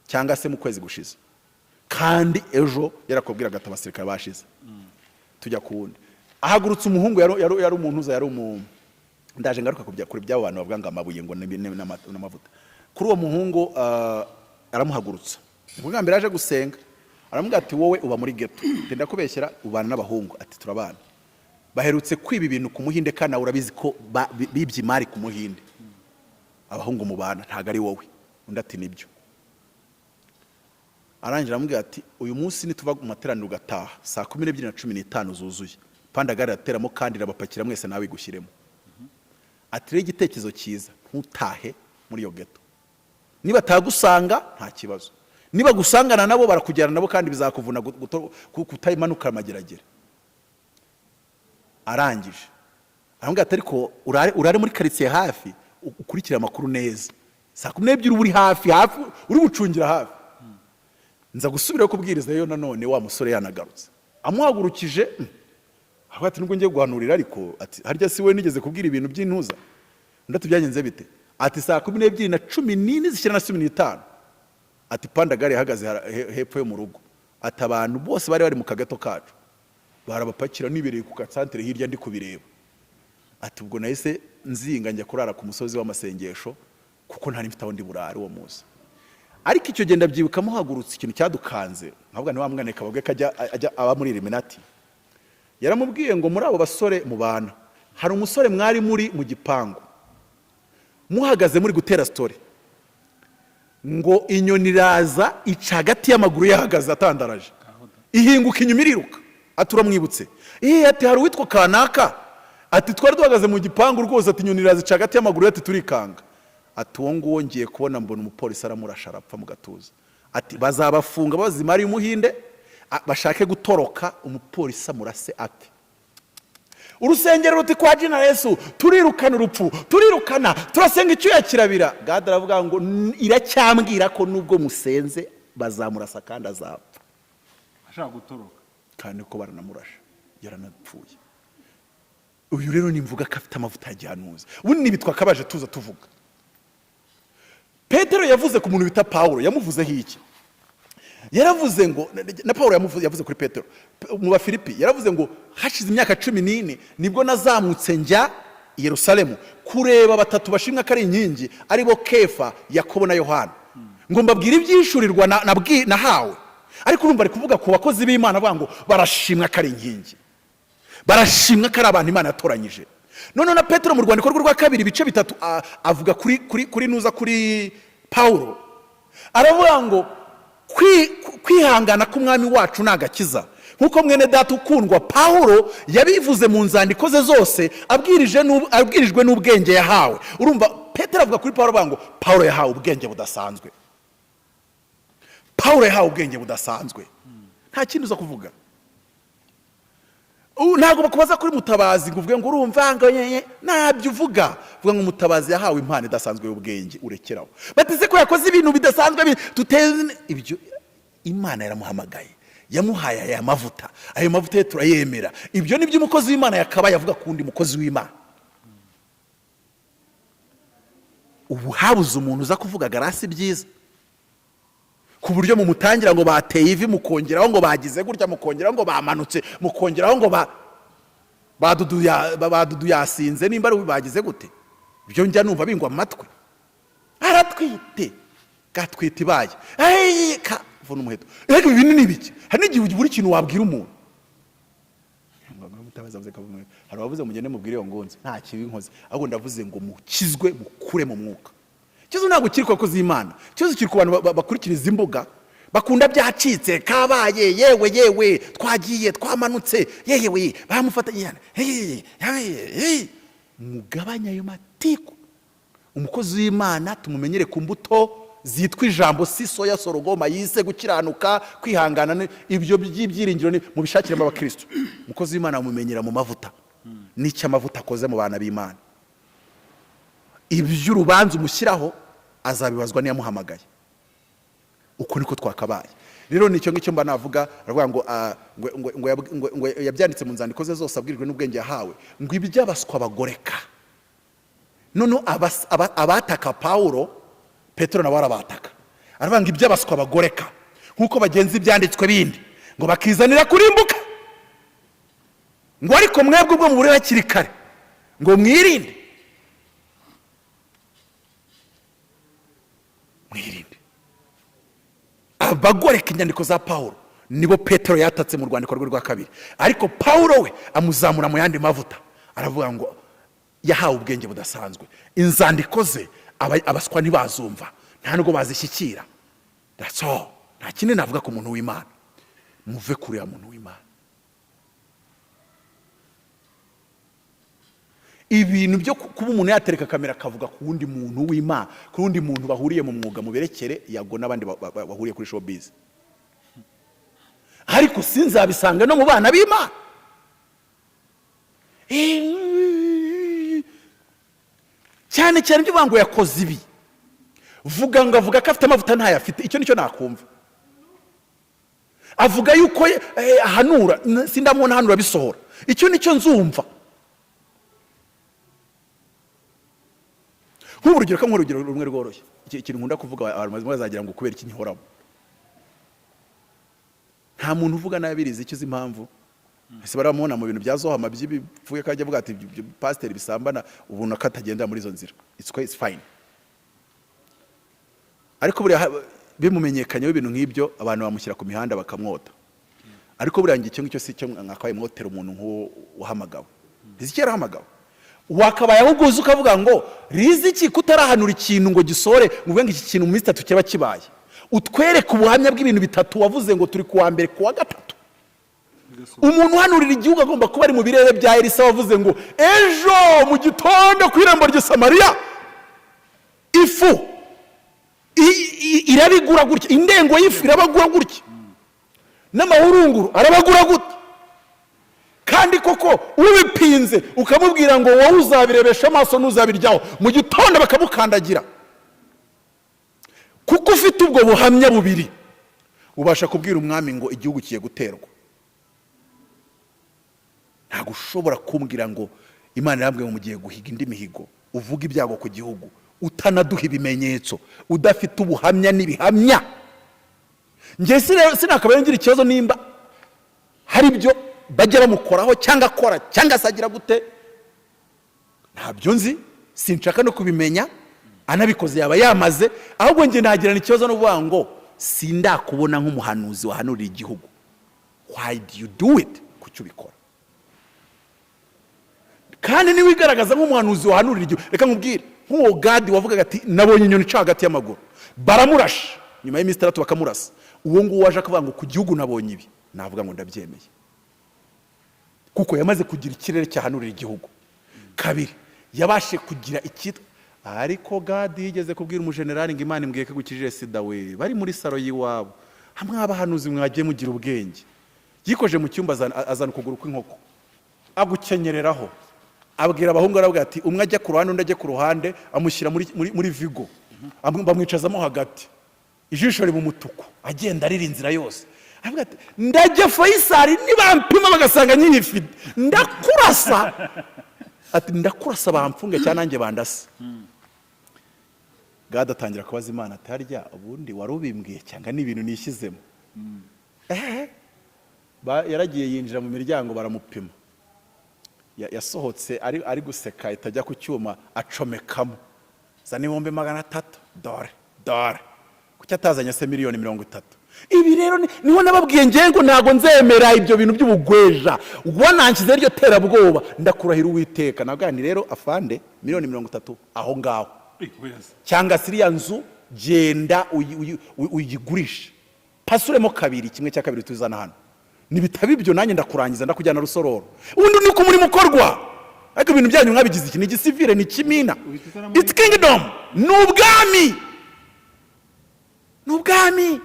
cyangwa se mu kwezi gushize, kandi ejo yarakubwiraga ati abasirikare bashize." Tujya ku wundi. Ahagurutse umuhungu, yari umuntu uza, yari umu ndaje ngaruka kuri by'abo bantu bavuga ngo amabuye ngo n'amavuta. Kuri uwo muhungu, aramuhagurutsa ubwa mbere aje gusenga, aramubwira ati: "Wowe uba muri ghetto?" Ati: "Ndakubeshyera?" "Ubana n'abahungu?" Ati: "Turabana." "Baherutse kwiba ibintu ku Muhinde, kandi nawe urabizi ko bibye imari ku Muhinde. Abahungu mubana ntabwo ari wowe?" Undi ati: "Nibyo." Arangira aramubwira ati: "Uyu munsi nituva mu materaniro ugataha saa 12:15 zuzuye, pandagare irateramo kandi irabapakira mwese, nawe igushyiremo." Ati: "Rero igitekerezo cyiza, ntutahe muri iyo geto. Niba atagusanga nta kibazo, niba gusangana nabo barakujyana nabo, kandi bizakuvuna kutayimanuka amageragere." Arangije aramubwira ati: "Ariko urare muri karitsiye hafi, ukurikire amakuru neza. Saa 12 uba uri hafi hafi, uri bucungira hafi." Nza gusubirayo kubwiriza yo nanone, wa musore yanagarutse amuhagurukije. Aravuga ati: "Nubwo ngiye guhanurira, ariko," ati, "harya si we nigeze kubwira ibintu by'intuza?" Undi ati: "Byagenze bite?" Ati: "Saa 12:14 zishyira na 15," ati, "pandagare yahagaze hepfo yo mu rugo," ati, "abantu bose bari bari mu kagato kacu barabapakira, nibereye ku gasantere hirya ndi kubireba." Ati: "Ubwo nahise nzinga njya kurara ku musozi w'amasengesho, kuko ntari mfite aho ndi burare uwo munsi." Ariko icyo gihe ndabyibuka muhagurutse, ikintu cyadukanze, nkavuga ni wa mwana kababwe kajya ajya aba muri Illuminati. Yaramubwiye ngo: "Muri abo basore mubana, hari umusore mwari muri mu gipangu, muhagaze muri gutera story, ngo inyoni iraza ica hagati y'amaguru yahagaze atandaraje, ihinguka inyuma iriruka." Ati: "Uramwibutse?" "Ati: hari uwitwa kanaka," ati, "twari duhagaze mu gipangu rwose," ati, "inyoni iraza ica hagati y'amaguru ye," ati, "turikanga." Ati: "Uwo nguwo ngiye kubona mbona umupolisi aramurasha, arapfa mu gatuza." Ati: "Bazabafunga bazimara umuhinde, bashake gutoroka, umupolisi amurase." Ati: "Urusengero ruti: 'Kwa jina Yesu turirukana urupfu, turirukana, turasenga, icyuya kirabira.'" Gade aravuga ngo: "Iracyambwira ko nubwo musenze bazamurasa kandi azapfa." Ashaka gutoroka. Kandi ko baranamurasha, yaranapfuye. Uyu rero nimvuga ko afite amavuta ya gihanuzi. Ubundi nibi twakabaje tuza tuvuga. Petero yavuze ku muntu bita Pawulo, yamuvuzeho iki? Yaravuze ngo na Pawulo yavuze kuri Petero mu Bafilipi, yaravuze ngo: "Hashize imyaka 14 nibwo nazamutse njya i Yerusalemu kureba batatu bashimwa ko ari inkingi, ari bo Kefa, Yakobo na Yohana, ngo mbabwire ibyishurirwa nahawe." Ariko urumva ari kuvuga ku bakozi b'Imana, avuga ngo barashimwa ko ari inkingi, barashimwa ko ari abantu Imana yatoranyije. Noneho na Petero mu rwandiko rwe rwa kabiri, ibice 3, avuga kuri nuza, kuri Pawulo, aravuga ngo: "Kwihangana k'Umwami wacu ni agakiza, nk'uko mwene data ukundwa Pawulo yabivuze mu nzandiko ze zose, abwirijwe n'ubwenge yahawe." Urumva Petero avuga kuri Pawulo, avuga ngo Pawulo yahawe ubwenge budasanzwe. Pawulo yahawe ubwenge budasanzwe. Nta kindi uza kuvuga. Ubu ntabwo bakubaza kuri Mutabazi ngo uvuge ngo urumva ngo nyenye. Ntabyo uvuga. Vuga ngo Mutabazi yahawe impano idasanzwe y'ubwenge, urekeraho. Bateze ko yakoze ibintu bidasanzwe tuteze ibyo. Imana yaramuhamagaye, yamuhaye aya mavuta, ayo mavuta ye turayemera. Ibyo ni byo umukozi w'Imana yakabaye avuga ku wundi mukozi w'Imana. Ubu habuze umuntu uza kuvuga Garasi byiza, ku buryo mumutangira ngo bateye ivi, mukongeraho ngo bagize gutya, mukongeraho ngo bamanutse, mukongeraho ngo ba badudu badudu yasinze, nimba ari bagize gute. Ibyo njya numva bingwa amatwi. Aratwite, gatwite ibaye. Hey, ka vuna umuheto. Reka, ibi bintu ni ibiki? Hari n'igihe buri kintu wabwira umuntu. Hari abavuze: "Mugende mubwire iyo ngunze nta kibi nkoze." Ahubwo ndavuze ngo mukizwe, mukure mu mwuka. Ikibazo ntabwo kiri ku bakozi b'Imana, ikibazo kiri ku bantu bakurikira izi mbuga, bakunda byacitse kabaye. Yewe yewe, twagiye twamanutse, yewe bamufata, mugabanye ayo matiku. Umukozi w'Imana tumumenyere ku mbuto zitwa ijambo, si soya, sorogoma yise gukiranuka, kwihangana, ibyo by'ibyiringiro mubishakiremo abakristo. Umukozi w'Imana bamumenyera mu mavuta n'icyo amavuta akoze mu bana b'Imana. Iby'urubanza umushyiraho azabibazwa n'iyamuhamagaye. Uko niko twakabaye. Rero nicyo ngicyo mba navuga. Aravuga ngo ngo yabyanditse mu nzandiko ze zose abwirijwe n'ubwenge yahawe, ngo iby'abaswa bagoreka. Noneho abataka Pawulo, Petero nawe arabataka, aravuga ngo iby'abaswa bagoreka nk'uko bagenza ibyanditswe bindi, ngo bakizanira kurimbuka, ngo ariko mwebwe ubwo mubure hakiri kare, ngo mwirinde, mwirinde. Abagoreka inyandiko za Pawulo nibo Petero yatatse mu rwandiko rwe rwa kabiri. Ariko Pawulo we amuzamura mu yandi mavuta, aravuga ngo yahawe ubwenge budasanzwe, inzandiko ze abaswa ntibazumva. Nta nubwo bazishyikira. That's all. Nta kindi navuga ku muntu w'Imana. Muve kure ya muntu w'Imana. Ibintu byo kuba umuntu yatereka kamera akavuga ku wundi muntu w'Imana, ku wundi muntu bahuriye mu mwuga, muberekere Yago n'abandi bahuriye kuri showbiz, ariko sinzabisanga no mu bana b'Imana. Cyane cyane ibyo uvuga ngo yakoze ibi, vuga ngo avuga ko afite amavuta ntayafite, icyo nicyo nakumva. Avuga yuko ahanura, sindamubona ahanura bisohora, icyo nicyo nzumva. Nk'ubu urugero, kamwe, urugero rumwe rworoshye. Ikintu nkunda kuvuga, abantu bazagira ngo kubera iki nkihoramo. Nta muntu uvuga nabi Riziki. Uzi impamvu? Ese baramubona mu bintu bya Zohama by'ibipfuye, kajya avuga ati ibyo pasiteri bisambana, ubona ko atagendera muri izo nzira. It's quite fine. Ariko buriya bimumenyekanyeho ibintu nk'ibyo, abantu bamushyira ku mihanda bakamwota. Ariko buriya icyo ngicyo si cyo mwakabaye mwotera umuntu nk'uwo wahamagawe. Riziki yarahamagawe. Wakabaye ahubwo uzi ukavuga ngo Riziki, kutarahanura ikintu ngo gisore, ngo uvuge ngo iki kintu mu minsi 3 kiba kibaye, utwereke ubuhamya bw'ibintu bitatu wavuze ngo turi kuwa mbere, kuwa gatatu. Umuntu uhanurira igihugu agomba kuba ari mu birere bya Elisa wavuze ngo ejo mu gitondo ku irembo ry'i Samariya ifu irabigura gutya, indengo y'ifu irabagura gutya, n'amahurunguru arabagura gutya. Kandi koko ubipinze ukamubwira ngo wowe uzabirebesha amaso ntuzabiryaho, mu gitondo bakamukandagira. Kuko ufite ubwo buhamya bubiri, ubasha kubwira umwami ngo igihugu kigiye guterwa. Ntabwo ushobora kumbwira ngo Imana irambwiye ngo mugiye guhiga indi mihigo, uvuga ibyago ku gihugu, utanaduha ibimenyetso, udafite ubuhamya n'ibihamya. Njye sinakabaye ngira ikibazo nimba hari ibyo bajya bamukoraho cyangwa akora cyangwa se agira gute. Ntabyo nzi, sinshaka no kubimenya. Anabikoze yaba yamaze. Ahubwo njye nagirana ikibazo no kuvuga ngo sindakubona nk'umuhanuzi wahanurira igihugu. Why do you do it? Kuki ubikora? Kandi niba wigaragaza nk'umuhanuzi wahanurira igihugu, reka nkubwire, nk'uwo Gadi wavugaga ati nabonye inyoni ica hagati y'amaguru, baramurashe, nyuma y'iminsi 6 bakamurasa, uwo nguwo waje akavuga ngo ku gihugu nabonye ibi, navuga ngo ndabyemeye, kuko yamaze kugira ikirere cyahanurira igihugu. Kabiri, yabashe kugira icyitwa. Ariko Gadi yigeze kubwira umujenerali ngo Imana imbwiye ko igukijije sida, we bari muri saro y'iwabo hamwe. Abahanuzi mwagiye mugira ubwenge. Yikoje mu cyumba, azana ukuguru kw'inkoko, agukenyereraho, abwira abahungu, arabwira ati umwe ajya ku ruhande, undi ajya ku ruhande, amushyira muri vigo, bamwicazamo hagati, ijisho riba umutuku, agenda arira inzira yose. Aravuga ati ndajya Fayisali, nibampima bagasanga nyiyifite ndakurasa. Ati ndakurasa bamfunge cyangwa nanjye bandase. Gadi atangira kubaza Imana ati harya ubundi wari ubimbwiye cyangwa ni ibintu nishyizemo? Yaragiye yinjira mu miryango, baramupima. Yasohotse ari guseka, ahita ajya ku cyuma acomekamo, zana 300,000. Dore dore, kuki atazanye se miliyoni 30? Ibi rero niho nababwiye ngewe ngo ntabwo nzemera ibyo bintu by'ubugweja. Wananshyize iryo terabwoba, ndakurahira Uwiteka, nabwo ni rero afande, miliyoni 30 aho ngaho, cyangwa se iriya nzu genda uyigurishe, pasuremo kabiri, kimwe cya kabiri tuzana hano. Nibitaba ibyo nanjye ndakurangiza, ndakujyana Rusororo. Ubundi ni uko umurimo ukorwa, ariko ibintu byanyu mwabigize iki? Ni igisivire, ni ikimina. It's kingdom, ni ubwami, ni ubwami.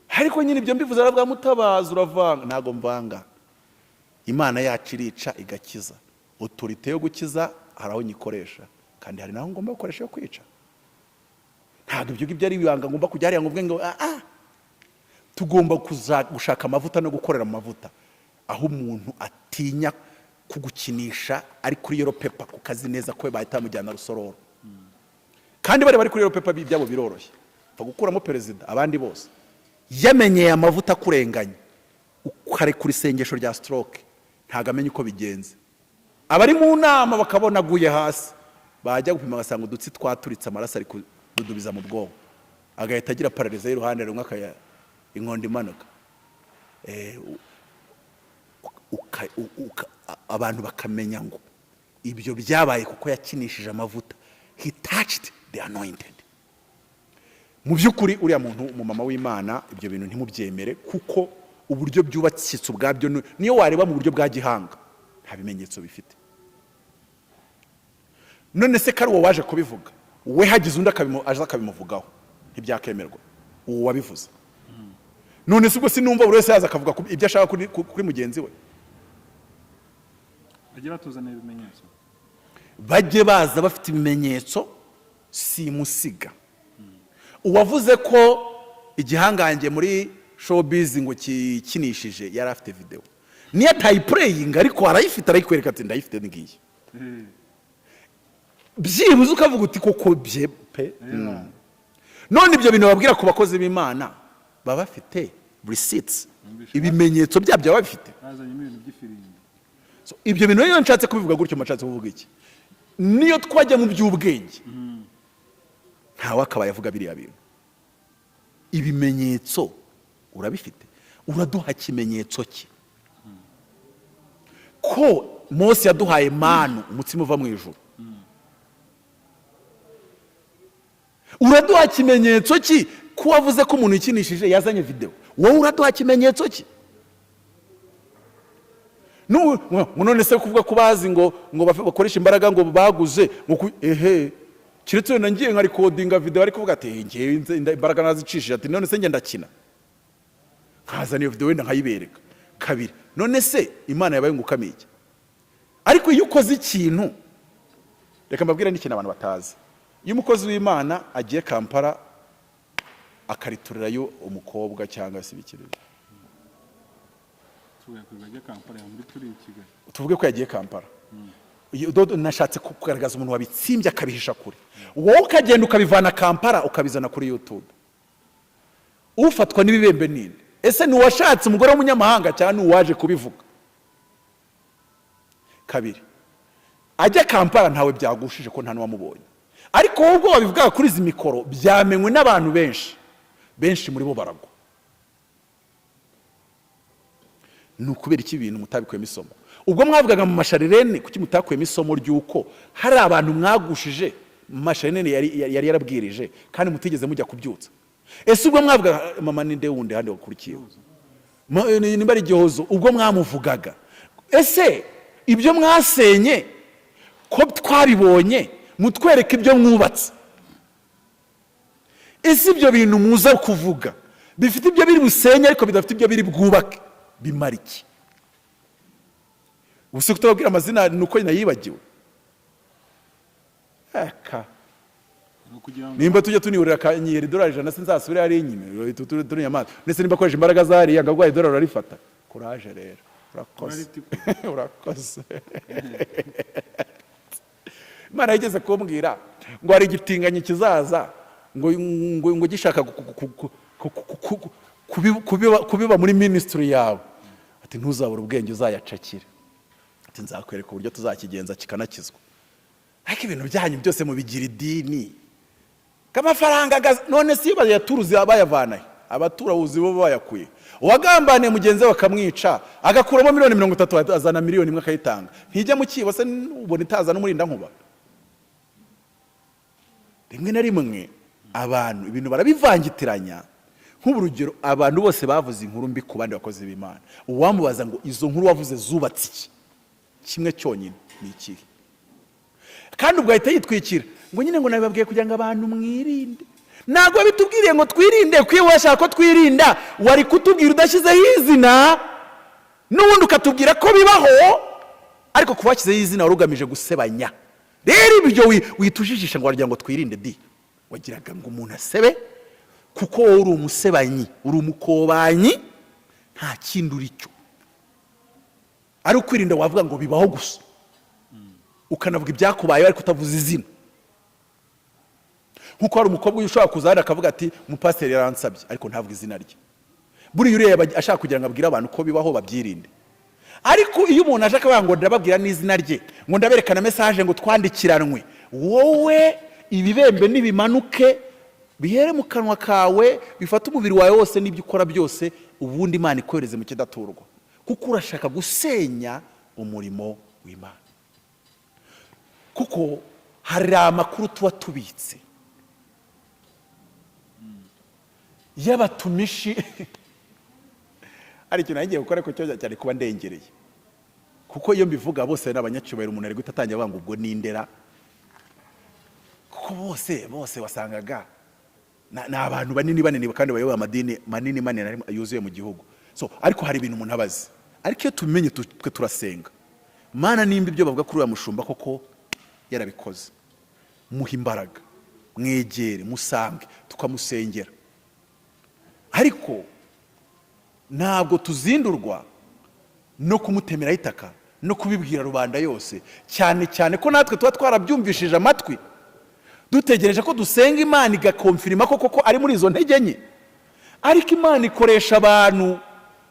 Ariko nyine ibyo mbivuze aravuga mutabazi uravanga. Ntabwo mvanga. Imana yacu irica igakiza. Autorité yo gukiza hari aho nyikoresha, kandi hari n'aho ngomba gukoresha yo kwica. Ntabwo ibyo ngibyo ari ibanga ngomba kujya hariya ngo mvuge ngo ah ah. Tugomba gushaka amavuta no gukorera mu mavuta, aho umuntu atinya kugukinisha ari kuri yellow paper, ku kazi neza ko bahita bamujyana Rusororo. Kandi bari kuri yellow paper, ibyabo biroroshye, pfa gukuramo perezida. Abandi bose yamenyeye amavuta akurenganya, ukarekura isengesho rya stroke, ntabwo amenya uko bigenze. Abari mu nama bakabona aguye hasi, bajya gupima bagasanga udutsi twaturitse, amaraso ari kududubiza mu bwonko, agahita agira paralysie y'uruhande rumwe, akaya inkondo imanuka. Abantu bakamenya ngo ibyo byabaye kuko yakinishije amavuta. He touched the anointed. Mu by'ukuri, uriya muntu, umumama w'Imana, ibyo bintu ntimubyemere, kuko uburyo byubakitse ubwabyo, niyo wareba mu buryo bwa gihanga, nta bimenyetso bifite. None se ko ari uwo waje kubivuga, we hagize undi aza akabimuvugaho, ntibyakemerwa uwo wabivuze? None se ubwo sinumva buri wese yaza akavuga ibyo ashaka kuri mugenzi we? Bajye batuzanira ibimenyetso. Bajye baza bafite ibimenyetso simusiga. Uwavuze ko igihangange muri showbiz ngo kikinishije yari afite video, niyo atayiplayinga ariko arayifite, arayikwereka ati: "Ndayifite ngiyi." Byibuze ukavuga uti: "Koko bye pe." None ibyo bintu babwira ku bakozi b'Imana, baba bafite receipts, ibimenyetso byabyo baba bafite? Bazanyemo ibintu by'ifirimbi. So, ibyo bintu rero nshatse kubivuga gutyo, nshatse kuvuga iki? Niyo twajya mu by'ubwenge, ntawe akabaye avuga biriya bintu. Ibimenyetso urabifite? Uraduha ikimenyetso ki ko Mose yaduhaye manu, umutsima uva mu ijuru? Uraduha ikimenyetso ki ko wavuze ko umuntu yikinishije yazanye videwo? Wowe uraduha ikimenyetso ki? None se kuvuga ko bazi ngo bakoresha imbaraga ngo baguze ngo ehe, keretse wenda ngiye nka recordinga video, ariko kuvuga ati: "Ngewe imbaraga nazicishije," ati: "None se njye ndakina nkazana iyo video wenda nkayibereka kabiri?" None se Imana yabaye ngukamiye iki? Ariko iyo ukoze ikintu, reka mbabwire n'ikintu abantu batazi: iyo umukozi w'Imana agiye Kampala akariturirayo umukobwa cyangwa se ibikiriro. Tuvuye ku bajya Kampala muri turi i Kigali. Tuvuge ko yagiye Kampala. Iyo dodo, nashatse kugaragaza umuntu wabitsimbye akabihisha kure, wowe ukagenda ukabivana Kampala ukabizana kuri YouTube, ufatwa n'ibibembe ninde? Ese ni uwashatse umugore w'umunyamahanga cyangwa ni uwaje kubivuga? Kabiri, ajya Kampala ntawe byagushije, ko nta n'uwamubonye, ariko wowe ubwo wabivugaga kuri izi mikoro byamenywe n'abantu benshi, benshi muri bo baragwa. Ni ukubera iki ibintu mutabikuyemo isomo? Ubwo mwavugaga mu masharirene, kuki mutakuyemo isomo ry'uko hari abantu mwagushije mu masharirene yari yarabwirije kandi mutigeze mujya kubyutsa? Ese ubwo mwavugaga mama ninde wundi handi wakurikiyeho, nimba ari Igihozo, ubwo mwamuvugaga, ese ibyo mwasenye ko twabibonye, mutwereke ibyo mwubatse? Ese ibyo bintu muza kuvuga bifite ibyo biri busenye ariko bidafite ibyo biri bwubake, bimara iki? Ubu se kutababwira amazina ni uko nayibagiwe? Eka. Ni ukugira ngo Nimba tujya tunihurira akanyihera idolari 100, se nzasubire hariya inyuma turi inyamaswa? Ndetse nimba akoresha imbaraga zariya ngo aguhaye idolari urarifata, kuraje rero, urakoze. Urakoze. Imana yigeze kumbwira ngo hari igitinganyi kizaza ngo gishaka kubiba muri ministry yawe, ati: "Ntuzabure ubwenge, uzayacakire," ati: "Nzakwereka uburyo tuzakigenza kikanakizwa." Ariko ibintu byanyu byose mubigira idini k'amafaranga. None si iyo bayaturuze bayavanahe? Abaturabuzi bo bayakuye. Uwagambaniye mugenzi we bakamwica, agakuramo miliyoni 30, azana miliyoni 1 akayitanga, ntijya mu kibo se? Ubona itaza n'umurindankuba? Rimwe na rimwe abantu ibintu barabivangitiranya. Nk'urugero, abantu bose bavuze inkuru mbi ku bandi bakozi b'Imana, uwamubaza ngo: "Izo nkuru wavuze zubatse iki? Kimwe cyonyine ni ikihe?" Kandi ubwo ahita yitwikira ngo nyine ngo nabibabwiye kugira ngo abantu mwirinde. Ntabwo bitubwiriye ngo twirinde, kuko iyo washaka ko twirinda wari kutubwira udashyizeho izina, n'ubundi ukatubwira ko bibaho. Ariko kuba washyizeho izina wari ugamije gusebanya. Rero ibyo witujijisha ngo wagira ngo twirinde di, wagiraga ngo umuntu asebe, kuko wowe uri umusebanyi, uri umukobanyi, nta kindi uri cyo. Ari ukwirinda wavuga ngo bibaho gusa, ukanavuga ibyakubayeho ariko utavuze izina. Nkuko hari umukobwa ushobora kuza hano akavuga ati: "Umupasiteri yaransabye," ariko ntavuge izina rye. Buriya uriya aba ashaka kugira ngo abwire abantu ko bibaho, babyirinde. Ariko iyo umuntu aje akavuga ngo ndababwira n'izina rye, ngo ndaberekana message ngo twandikiranwe, wowe ibibembe nibimanuke bihere mu kanwa kawe, bifate umubiri wawe wose n'ibyo ukora byose, ubundi Imana ikohereze mu kidaturwa, kuko urashaka gusenya umurimo w'Imana. Kuko hari amakuru tuba tubitse. Y'abatumishi hari ikintu nagiye gukora, ariko cyo cyane kuba ndengereye, kuko iyo mbivuga bose ni abanyacyubahiro. Umuntu ari guhita atangira avuga ngo ubwo ni indera, kuko bose wasangaga ni abantu banini banini kandi bayoboye amadini manini manini yuzuye mu gihugu. So, ariko hari ibintu umuntu aba azi, ariko iyo tubimenye twe turasenga: Mana, nimba ibyo bavuga kuri uriya mushumba koko yarabikoze, muha imbaraga, mwegere, musange, tukamusengera. Ariko ntabwo tuzindurwa no kumutemeraho itaka no kubibwira rubanda yose, cyane cyane ko natwe tuba twarabyumvishije amatwi, dutegereje ko dusenga Imana igaconfirma ko koko ari muri izo ntege nke. Ariko Imana ikoresha abantu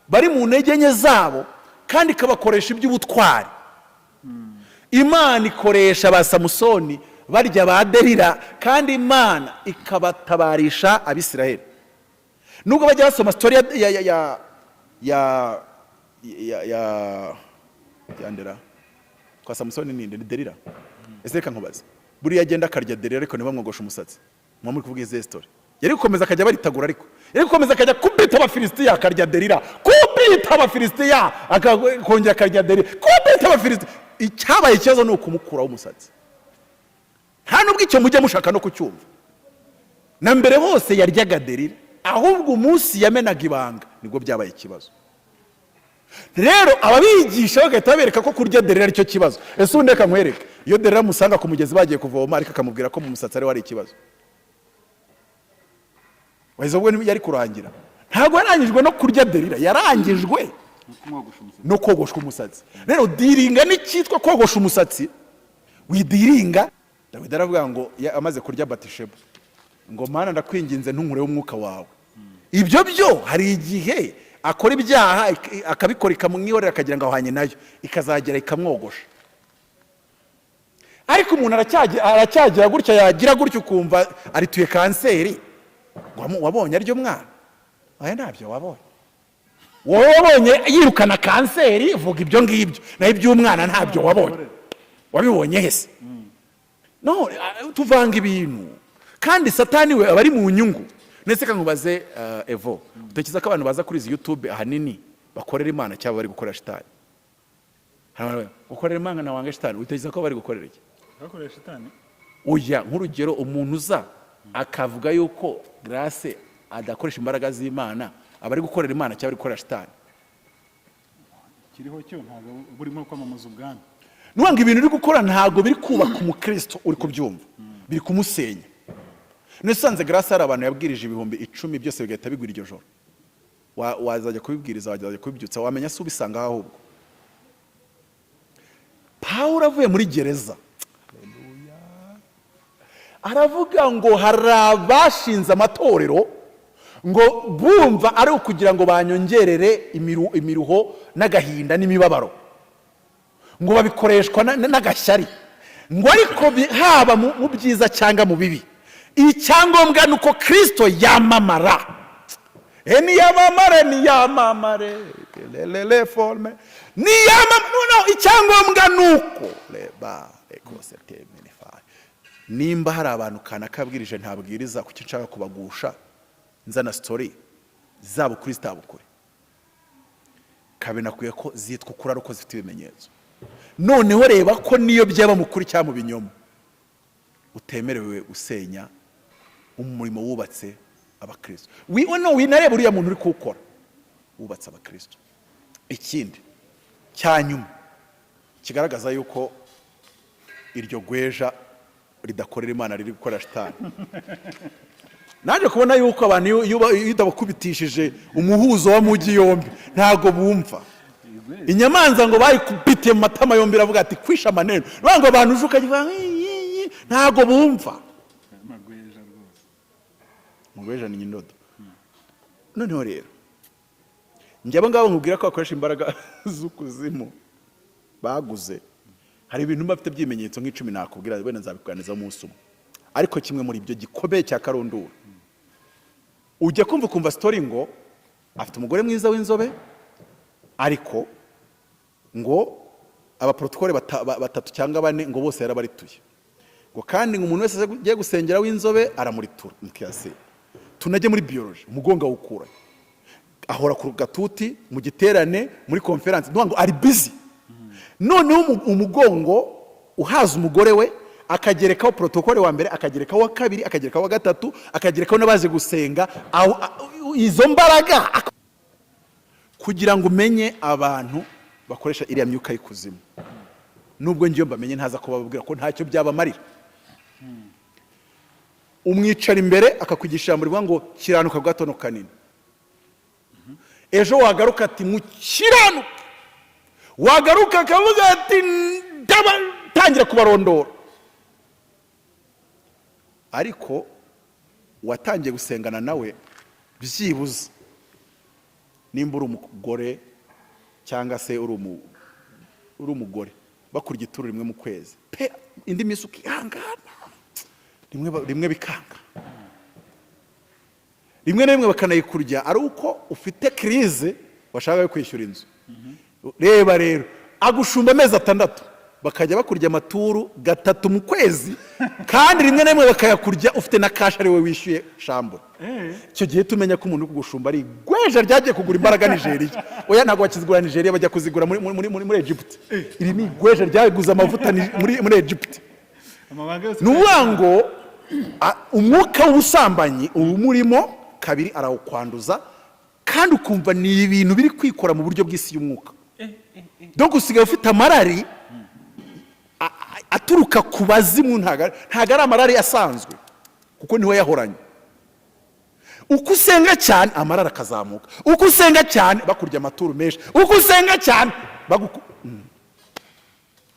bari mu ntege nke zabo kandi ikabakoresha iby'ubutwari. Imana ikoresha ba Samusoni barya ba Delila, kandi Imana ikabatabarisha Abisiraheli. Nubwo bajya basoma story ya ndera kwa Samusoni, ninde? Ni Delila. Ese reka nkubaze, buriya agenda akarya Delila ariko ntibamwogoshe umusatsi, muba muri kuvuga izihe story? Yari gukomeza akajya baritagura, ariko yari gukomeza akajya kubita Abafilisitiya, akarya Delila, kubita Abafilisitiya, akongera akarya Delila, kubita Abafilisitiya. Icyabaye ikibazo ni ukumukuraho umusatsi. Nta nubwo icyo mujya mushaka no kucyumva. Na mbere hose yaryaga Delila, ahubwo umunsi yamenaga ibanga nibwo byabaye ikibazo. Rero ababigisha bagahita babereka ko kurya Delila aricyo kibazo. Ese ubundi reka nkwereke, iyo Delila amusanga ku mugezi bagiye kuvoma, ariko akamubwira ko mu musatsi ariho hari ikibazo, wahise ubwo yari kurangira. Ntabwo yarangijwe no kurya Delila, yarangijwe kumwogosha umusatsi. No kogoshwa umusatsi. Rero dealinga n'icyitwa kogosha umusatsi, widealinga. Dawidi aravuga ngo amaze kurya Batisheba ngo: "Mana, ndakwinginze, ntunkureho umwuka wawe." Ibyo byo hari igihe akora ibyaha akabikora, ikamwihorera, akagira ngo ahwanye nayo, ikazagera ikamwogosha. Ariko umuntu aracyagira gutya, yagira gutya ukumva arituye kanseri. Ngo wabonye aryo mwana? Aya ntabyo wabonye wowe. Wabonye yirukana kanseri, vuga ibyo ngibyo, naho iby'umwana ntabyo wabonye. Wabibonye hese? No tuvanga ibintu, kandi Satani we aba ari mu nyungu. Ndetse nkubaze, Evo, utekereza ko abantu baza kuri izi YouTube ahanini bakorera Imana cyangwa bari gukorera shitani? Hari abantu gukorera Imana na wanga shitani. Utekereza ko bari gukorera iki? Bakoresha shitani. Oya, nk'urugero umuntu uza akavuga yuko Grace adakoresha imbaraga z'Imana, aba ari gukorera Imana cyangwa ari gukorera shitani? Kiriho cyo ntabwo burimo kwamamaza ubwami. Nuvuga ngo ibintu uri gukora ntabwo biri kubaka umukristo, uri kubyumva, biri kumusenya. Nisanze Grace hari abantu yabwirije 10,000 byose bigahita bigwa iryo joro. Wazajya kubibwiriza, wazajya kubibyutsa, wamenya se ubisanga aho? Ahubwo Pawulo avuye muri gereza aravuga ngo hari abashinze amatorero ngo bumva ari ukugira ngo banyongerere imiruho n'agahinda n'imibabaro, ngo babikoreshwa n'agashyari, ngo ariko haba mu byiza cyangwa mu bibi, icyangombwa ni uko Kirisito yamamara. Niyamamare, niyamamare, lelele forme niyamamare. No, icyangombwa ni uko reba ekose temenifayi. Nimba hari abantu kanakabwirije ntabwiriza, kuki nshaka kubagusha nzana story zabo kuri zitabukure kabe nakwiye ko zitwa ukuri ari uko zifite ibimenyetso? Noneho reba ko niyo byaba mu kuri cyangwa mu binyoma, utemerewe gusenya umurimo wubatse abakristo. No winareba uriya muntu uri kuwukora wubatse abakristo. Ikindi cya nyuma kigaragaza yuko iryo gweja ridakorera Imana, riri gukora shitani, naje kubona yuko abantu iyo utabakubitishije umuhuzo w'amugi yombi ntabwo bumva. Inyamanza ngo bayikubitiye mu matama yombi iravuga ati: "Kwisha amaneno." Bivuga ngo abantu uje ukajya uvuga "Yi, yi, yi", ntabwo bumva. Amagweja rwose. Mugweja ni indodo. Noneho rero njye abo ngabo nkubwira ko bakoresha imbaraga z'ukuzimu baguze, hari ibintu mba bafite by'ibimenyetso nk'icumi nakubwira, wenda nzabikuganizaho umunsi umwe. Ariko kimwe muri ibyo gikomeye cya karundura, ujya kumva ukumva story ngo afite umugore mwiza w'inzobe, ariko ngo abaprotokole batatu cyangwa bane ngo bose yarabarituye, ngo kandi ngo umuntu wese ugiye gusengera w'inzobe aramuritura. Mukiyase Tunajye muri biology. Umugongo awukura, ahora ku gatuti, mu giterane, muri conférence, ni ngo ari busy. Noneho umugongo uhaza umugore we, akagerekaho protocole wa mbere, akagerekaho wa kabiri, akagerekaho wa gatatu, akagerekaho n'abaje gusenga. Izo mbaraga kugira ngo umenye abantu bakoresha iriya myuka y'ikuzimu, nubwo ngiyo mbamenye ntaza kubabwira ko ntacyo byabamarira. Umwicara imbere akakwigisha ijambo rivuga ngo "Kiranuka gato no kanini." Ejo wagaruka ati "Mukiranuke." Wagaruka akavuga ati "Ndabatangira kubarondora." Ariko watangiye gusengana nawe, byibuze nimba uri umugore cyangwa se uri umugore, bakurya ituro rimwe mu kwezi pe, indi minsi ukihangana, rimwe bikanga, rimwe na rimwe bakanayikurya ari uko ufite crise, washaka yo kwishyura inzu. Reba rero, agushumba amezi 6, bakajya bakurya amaturu gatatu mu kwezi, kandi rimwe na rimwe bakayakurya ufite na cash, ari we wishyuye chambre. Icyo gihe tumenya ko umuntu uri kugushumba ari igweja ryagiye kugura imbaraga Nigeria. Oya, ntabwo bakizigura Nigeria, bajya kuzigura muri Egypt. Iri ni igweja ryaguze amavuta muri Egypt. Amabanga yose. Ni ukuvuga ngo umwuka w'ubusambanyi uwumurimo kabiri arawukwanduza, kandi ukumva ni ibintu biri kwikora mu buryo bw'isi y'umwuka. Donc usigaye ufite amarari aturuka ku bazimu. Ntabwo ari amarari asanzwe, kuko niwe yahoranye. Uko usenga cyane, amarari akazamuka. Uko usenga cyane, bakurya amaturo menshi. Uko usenga cyane,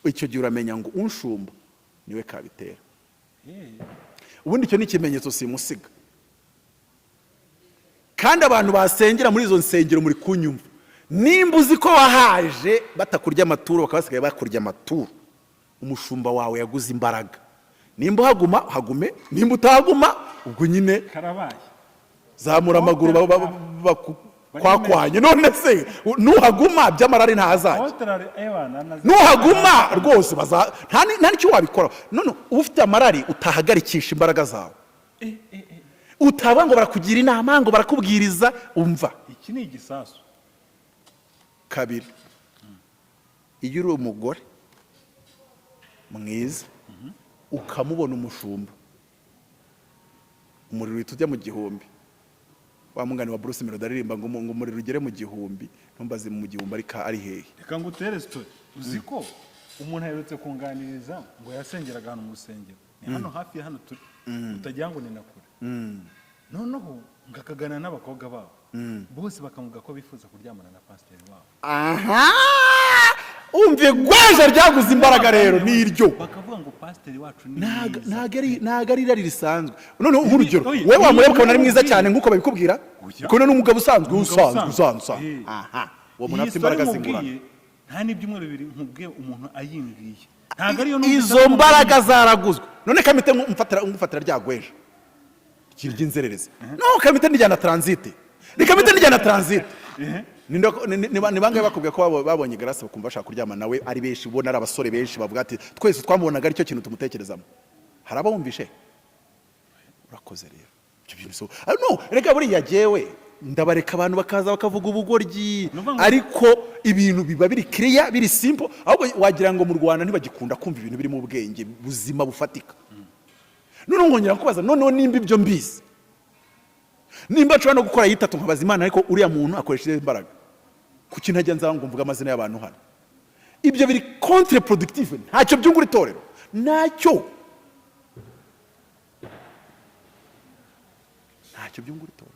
Icyo gihe uramenya ngo unshumba niwe kabitera. Ubundi icyo ni ikimenyetso simusiga. Kandi abantu basengera muri izo nsengero, muri kunyumva, nimba uzi ko wahaje batakurya amaturo, bakaba basigaye bakurya amaturo, umushumba wawe yaguze imbaraga. Nimba uhaguma, hagume. Nimba utahaguma, ubwo nyine Karabaye. zamura amaguru kwakwanye. None se nuhaguma by'amarari ntazajya? Otarari ewana nazi. Nuhaguma rwose nta n'icyo wabikora. None uba ufite amarari utahagarikisha imbaraga zawe, utaba ngo barakugira inama, ngo barakubwiriza, umva. Iki ni igisasu. Kabiri, iyo uri umugore mwiza ukamubona umushumba, umuriro uhita ujya mu gihumbi. Wa mugani wa Bruce Melody aririmba ngo umuriro ugere mu gihumbi, ntumbaze mu gihumbi ariko ari hehe. Reka ngutere story. Uzi ko umuntu aherutse kunganiriza ngo yasengeraga ahantu mu rusengero, ni hano hafi ya hano turi, utagira ngo ni na kure. Noneho ngo akaganira n'abakobwa babo bose, bakamuga ko bifuza kuryamana na pasiteri wabo. Aha, umva, igweja ryaguze imbaraga rero ni iryo. Bakavuga ngo "Pasiteri wacu ni Ntago mwiza." Ntago ari irari risanzwe. Noneho nk'urugero, Oya, wowe wamureba ukabona ari niba mwiza umubwiye. cyane nk'uko babikubwira, Oya. ukabona ni umugabo usanzwe. Umugabo usanzwe, usanzwe. usanzwe. Eh. Aha, uwo muntu Iyi afite imbaraga story zingurana. nkubwiye, nta n'ibyumweru 2 nkubwiye umuntu ayimbwiye, ntabwo ariyo numvise. Izo ariko mbaraga zaraguzwe. None kamite mfatira rya gweja ry'inzererezi, no kamite nijyana transit, rikamite nijyana transit. Ni bangahe bakubwiye ko babonye Grace bakumva bashaka kuryama nawe ari benshi? Ubona ari abasore benshi bavuga ati "Twese twamubonaga aricyo kintu tumutekerezamo." Hari abawumvishe? Urakoze rero. Ibyo bintu so, no reka, buriya jyewe ndabareka abantu bakaza bakavuga ubugoryi, Ni ukuvuga ngo- ariko ibintu biba biri clear, biri simple. Ahubwo wagira ngo mu Rwanda ntibagikunda kumva ibintu birimo ubwenge buzima bufatika. Noneho nkongera kubaza, noneho nimba ibyo mbizi, nimba nshobora no gukora yitatu nkabaza Imana, ariko uriya muntu akoresha izihe imbaraga? Kuki ntajya nza ngo mvuge amazina y'abantu hano? Ibyo biri contre productive, ntacyo byungura itorero, ntacyo byungura itorero.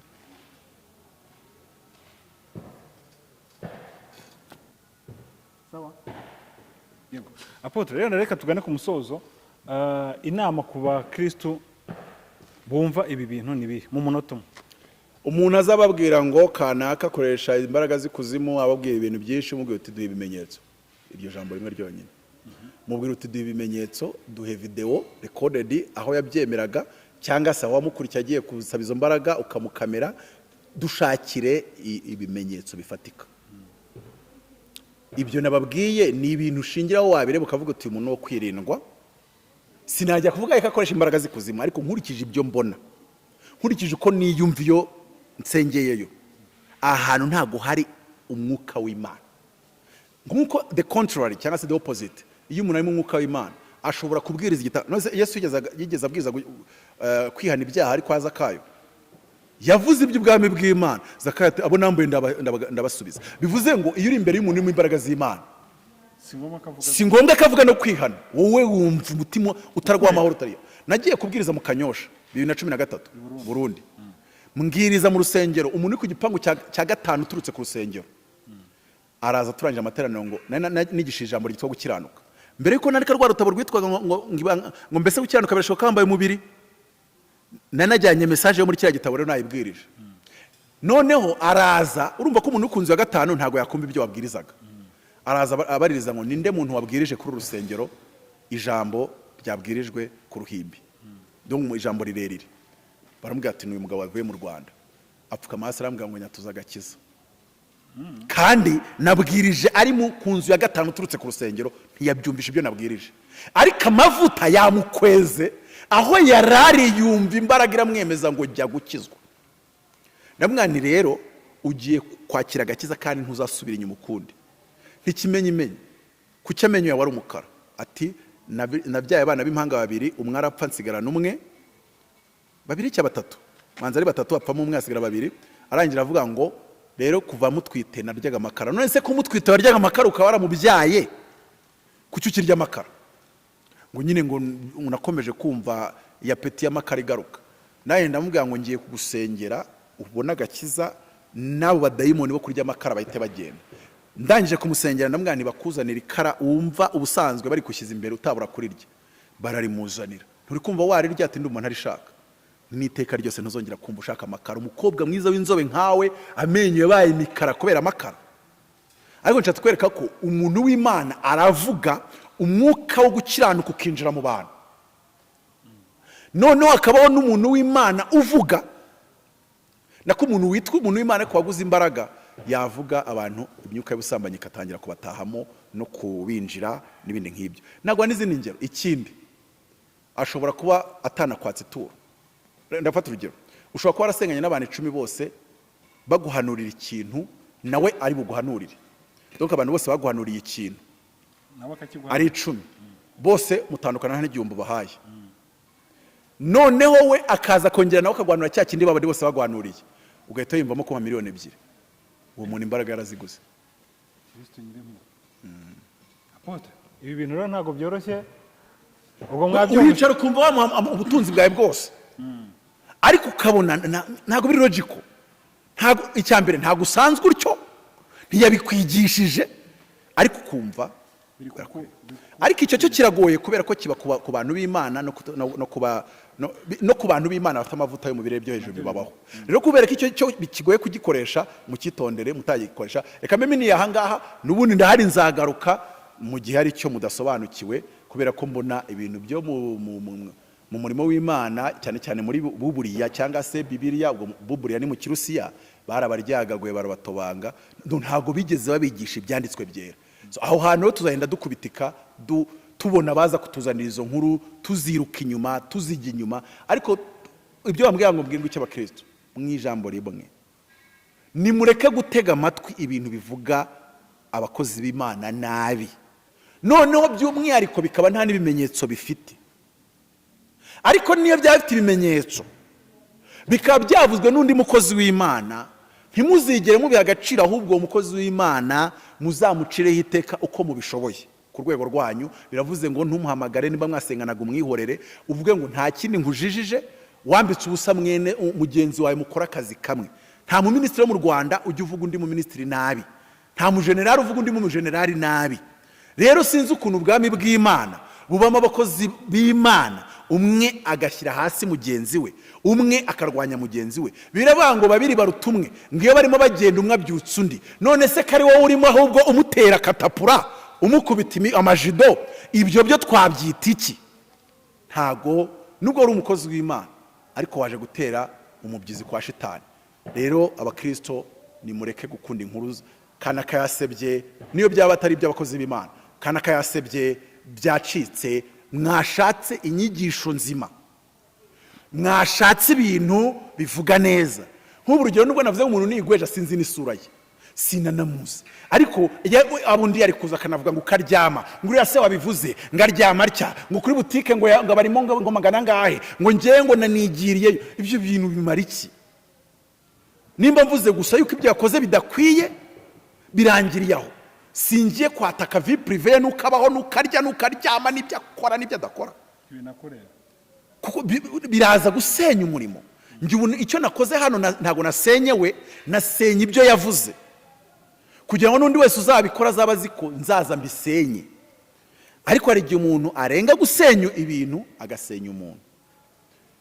Sawa. Yego. Apôtre, rero reka tugane ku musozo. Inama ku bakristu bumva ibi bintu ni bihe mu munota umwe? Umuntu azababwira ngo kanaka akoresha imbaraga z'ikuzimu, ababwira ibintu byinshi, umubwira uti "Duhe ibimenyetso." Iryo jambo rimwe ryonyine, mubwira uti "Duhe ibimenyetso, duhe video recorded aho yabyemeraga, cyangwa se aho wamukurikiye agiye gusaba izo mbaraga ukamukamera. Dushakire ibimenyetso bifatika." Ibyo nababwiye ni ibintu ushingiraho, wabireba ukavuga uti "Uyu muntu wo kwirindwa." Sinajya kuvuga ko akoresha imbaraga z'ikuzimu, ariko nkurikije ibyo mbona, Nkurikije uko niyumva iyo nsengeyeyo, aha hantu ntabwo hari umwuka w'Imana. Nk'uko the contrary cyangwa se the opposite, iyo umuntu ari mu mwuka w'Imana ashobora kubwiriza igitabo. None se Yesu yigeze abwiriza kwihana ibyaha ariko aza kayo? Yavuze iby'ubwami bw'Imana. Zakayo ati: "Abo nambuye ndabasubiza." Bivuze ngo iyo uri imbere y'umuntu urimo imbaraga z'Imana, Si ngombwa ko avuga. si ngombwa ko avuga no kwihana, wowe wumva umutima utarwa amahoro utariyo. Nagiye kubwiriza mu Kanyosha 2013, Burundi, mbwiriza mu rusengero. Umuntu uri ku gipangu cya gatanu uturutse ku rusengero araza, turangije amateraniro, ngo nari nigishije ijambo ryitwa gukiranuka. Mbere yuko nandika rwa rutabo rwitwaga ngo mbese gukiranuka birashoboka wambaye umubiri, nari najyanye message yo muri kiriya gitabo. Rero nayibwirije, noneho araza. Urumva ko umuntu uri ku nzu ya gatanu ntabwo yakumva ibyo wabwirizaga. Araza abaririza ngo: "Ninde muntu wabwirije kuri uru rusengero ijambo ryabwirijwe ku ruhimbi?" Donc mu ijambo rirerire. Baramubwira ati: "Ni uyu mugabo wavuye mu Rwanda." Apfukama hasi, arambwira ngo: "Nyatuza agakiza." Kandi nabwirije ari ku nzu ya gatanu uturutse ku rusengero, ntiyabyumvisha ibyo nabwirije, ariko amavuta yamukweze aho yarari, yumva imbaraga iramwemeza ngo: "Jya gukizwa." Ndamubwira nti: "Rero ugiye kwakira agakiza kandi ntuzasubira inyuma ukundi." Ntikimenyimenyi, kuki amenyo yawe ari umukara? Ati: "Nabyaye abana b'impanga babiri, umwe arapfa nsigarana umwe." Babiri cyangwa batatu, manza ari batatu, hapfamo umwe hasigara babiri. Arangira avuga ngo: "Rero kuva mutwite naryaga amakara." None se ko mutwite waryaga amakara, ukaba waramubyaye, kuki ukirya amakara? Ngo nyine ngo nakomeje kumva iya appétit y'amakara igaruka. Nawe ndamubwira ngo: "Ngiye kugusengera ubone agakiza, n'abo badayimoni bo kurya amakara bahite bagenda." Ndangije kumusengera, ndamubwira nti: "Bakuzanira ikara wumva ubusanzwe bari gushyize imbere utabura kurirya." Bararimuzanira. "Nturi kumva warirya?" Ati: "Ndumva ntarishaka n'iteka ryose." "Ntuzongera kumva ushaka amakara. Umukobwa mwiza w'inzobe nkawe, amenyo yabaye imikara kubera amakara." Ariko nshatse kwereka ko umuntu w'Imana aravuga, umwuka wo gukiranuka ukinjira mu bantu. Noneho hakabaho n'umuntu w'Imana uvuga, nako umuntu witwa umuntu w'Imana ariko waguze imbaraga, yavuga abantu imyuka y'ubusambanyi ikatangira kubatahamo no kubinjira n'ibindi nk'ibyo. Ntabwo n'izindi ngero. Ikindi, ashobora kuba atanakwatsa ituro. Ndafata urugero: ushobora kuba warasenganye n'abantu 10, bose baguhanurira ikintu, nawe ari buguhanurire. Donc abantu bose baguhanuriye ikintu nawe akakiguha. ari 10, bose mutandukana nta n'igihumbi bahaye. Noneho we akaza kongera nawe akaguhanura cya kindi babandi bose baguhanuriye, ugahita wiyumvamo kuba miliyoni 2. Uwo muntu imbaraga yaraziguze. Kristo Nyirimpuhwe. Apôtre. Ibi bintu rero ntabwo byoroshye. Ubwo mwabyumva. Uricara ukumva wamuha ubutunzi bwawe bwose, ariko ukabona ntabwo biri logical. Ntabwo, icya mbere, ntabwo usanzwe utyo, ntiyabikwigishije, ariko ukumva Biri kuku Ariko icyo cyo kiragoye kubera ko kiba ku bantu b'Imana no ku bantu b'Imana bafite amavuta yo mu birere byo hejuru bibabaho. Rero kubera ko icyo cyo kigoye kugikoresha, mucyitondere mutagikoresha. Reka mbe mini aha ngaha, n'ubundi ndahari, nzagaruka mu gihe hari icyo mudasobanukiwe, kubera ko mbona ibintu byo mu murimo w'Imana, cyane cyane muri buburiya cyangwa se Bibiliya. Ubwo buburiya ni mu Kirusiya, barabaryagaguye, barabatobanga. Ntabwo bigeze babigisha ibyanditswe byera. So, aho hantu rero tuzagenda dukubitika, tubona baza kutuzanira izo nkuru, tuziruka inyuma, tuzijya inyuma. Ariko ibyo bambwira ngo mbwirwe icyo abakristo mu ijambo rimwe: nimureke gutega amatwi ibintu bivuga abakozi b'Imana nabi, noneho by'umwihariko bikaba nta n'ibimenyetso bifite. Ariko niyo byaba bifite ibimenyetso, bikaba byavuzwe n'undi mukozi w'Imana, ntimuzigere mubiha agaciro. Ahubwo uwo mukozi w'Imana muzamucireho iteka uko mubishoboye ku rwego rwanyu. Biravuze ngo ntumuhamagare, niba mwasenganaga umwihorere, uvuge ngo: "Nta kindi nkujijije, wambitse ubusa mwene mugenzi wawe mukora akazi kamwe." Nta muminisitiri wo mu Rwanda ujya uvuga undi muminisitiri nabi, nta mujenerali uvuga undi mujenerali nabi. Rero sinzi ukuntu ubwami bw'Imana bubamo abakozi b'Imana, umwe agashyira hasi mugenzi we, umwe akarwanya mugenzi we. Biravuga ngo babiri baruta umwe, ngo iyo barimo bagenda umwe abyutsa undi. None se ko ari wowe urimo ahubwo umutera katapura, umukubita amajido, ibyo byo twabyita iki? Ntago nubwo wari umukozi w'Imana, ariko waje gutera umubyizi kwa shitani. Rero abakristo, nimureke gukunda inkuru kanaka yasebye, niyo byaba atari iby'abakozi b'Imana, kanaka yasebye, byacitse. Mwashatse inyigisho nzima. Mwashatse ibintu bivuga neza. Nk'ubu urugero, nubwo navuze ngo umuntu nigweja, sinzi n'isura ye, sinanamuzi, ariko abundi yari kuza akanavuga ngo ukaryama, ngo uriya se wabivuze ngo aryama atya, ngo kuri butike ngo ngo barimo ngo magana angahe, ngo ngewe ngo nanigiriyeyo. Ibyo bintu bimara iki? Nimba mvuze gusa yuko ibyo yakoze bidakwiye, birangiriye aho. Singiye kwataka vie privée, nuko abaho, nuko arya, nuko aryama, n'ibyo akora n'ibyo adakora. Ibinakorera. Kuko biraza gusenya umurimo. Njye ubu icyo nakoze hano ntabwo nasenyewe, nasenye ibyo yavuze, kugira ngo n'undi wese uzabikora azaba azi ko nzaza mbisenye. Ariko hari igihe umuntu arenga gusenya ibintu, agasenya umuntu.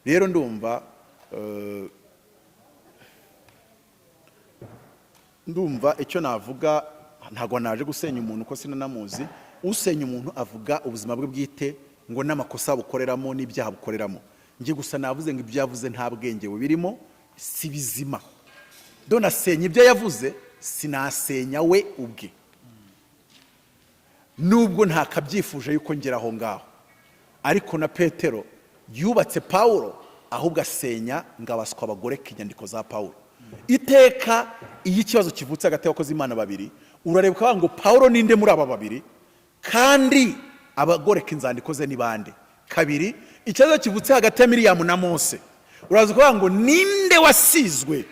Rero ndumva icyo navuga, ntabwo naje gusenya umuntu ko sinanamuzi. Usenya umuntu avuga ubuzima bwe bwite, ngo n'amakosa bukoreramo n'ibyaha bukoreramo. Njye gusa navuze ngo ibyo yavuze nta bwenge bubirimo, si bizima. Do nasenya ibyo yavuze, sinasenya we ubwe, nubwo ntakabyifuje yuko ngera aho ngaho. Ariko na Petero yubatse Pawulo, ahubwo asenya ngo abaswa bagoreka inyandiko za Pawulo. Iteka iyo ikibazo kivutse hagati y'abakozi b'Imana babiri, urareba ukavuga ngo Pawulo ninde muri aba babiri, kandi abagoreka inzandiko ze ni bande? Kabiri, ikibazo kivutse hagati ya Miriyamu na Mose, uraza ukavuga ngo ninde wasizwe,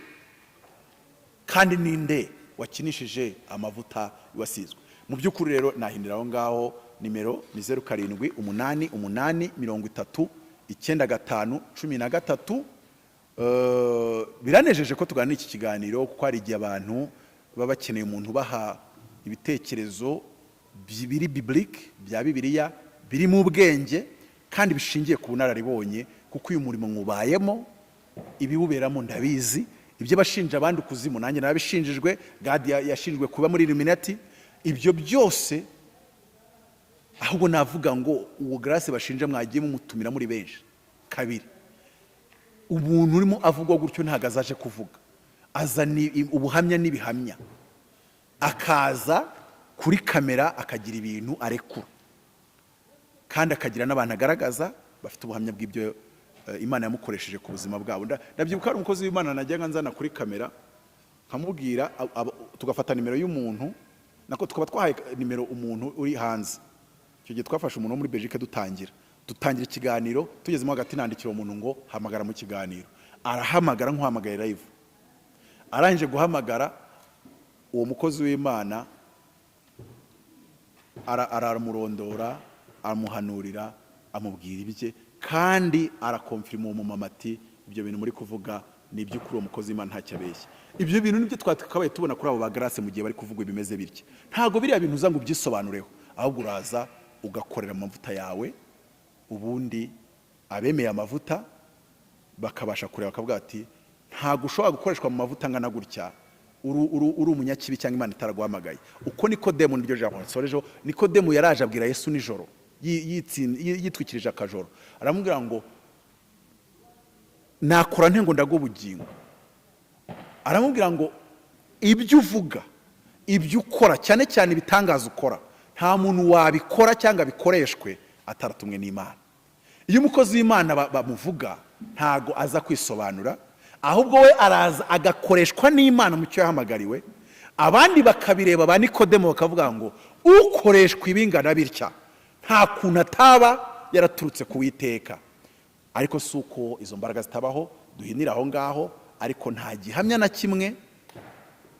kandi ninde wakinishije amavuta wasizwe? Mu by'ukuri rero nahindira aho ngaho. Nimero ni 0788 30 95 13. Biranejeje ko tuganira iki kiganiro, kuko hari igihe abantu baba bakeneye umuntu ubaha ibitekerezo biri biblique, bya Bibiliya, birimo ubwenge kandi bishingiye ku bunararibonye, kuko uyu murimo nywubayemo, ibiwuberamo ndabizi. Ibyo bashinja abandi ukuzimu, nanjye narabishinjijwe. Gadi yashinjwe kuba muri Illuminati, ibyo byose. Ahubwo navuga ngo uwo Grace bashinja, mwagiye mumutumira muri benshi. Kabiri, umuntu urimo avugwa gutyo ntabwo azaje kuvuga, azana ubuhamya n'ibihamya, akaza kuri kamera akagira ibintu arekura, kandi akagira n'abantu agaragaza bafite ubuhamya bw'ibyo Imana yamukoresheje ku buzima bwabo. Ndabyibuka hari umukozi w'Imana najyaga nzana kuri kamera, nkamubwira tugafata nimero y'umuntu, nako tukaba twahaye nimero umuntu uri hanze. Icyo gihe twafashe umuntu wo muri Belgique, dutangira ikiganiro, tugezemo hagati nandikira uwo muntu ngo hamagara mu kiganiro. Arahamagara nk'uhamagaye live. Arangije guhamagara, uwo mukozi w'Imana aramurondora, amuhanurira, amubwira ibye, kandi arakonfirima uwo mumama ati ibyo bintu muri kuvuga ni iby'ukuri, uwo mukozi w'Imana ntacyo abeshya. Ibyo bintu nibyo twakabaye tubona kuri abo ba Grace mu gihe bari kuvuga bimeze bitya. Ntabwo biriya bintu uza ngo ubyisobanureho, ahubwo uraza ugakorera amavuta yawe, ubundi abemeye amavuta bakabasha kureba, bakavuga ati ntabwo ushobora gukoreshwa mu mavuta angana gutya uri umunyakibi cyangwa Imana itaraguhamagaye. Uko Nikodemu, niryo jambo nsorejeho, Nikodemu yaraje abwira Yesu nijoro, yitwikirije akajoro, aramubwira ngo nakora nte ngo ndague ubugingo? Aramubwira ngo ibyo uvuga, ibyo ukora, cyane cyane ibitangaza ukora, nta muntu wabikora cyangwa bikoreshwe ataratumwe n'Imana. Iyo umukozi w'Imana bamuvuga, ntago aza kwisobanura, ahubwo we araza agakoreshwa n'Imana mu cyo yahamagariwe, abandi bakabireba, ba Nikodemo bakavuga ngo ukoreshwa ibingana bitya nta kuntu ataba yaraturutse ku Witeka. Ariko si uko izo mbaraga zitabaho, duhinira aho ngaho, ariko nta gihamya na kimwe,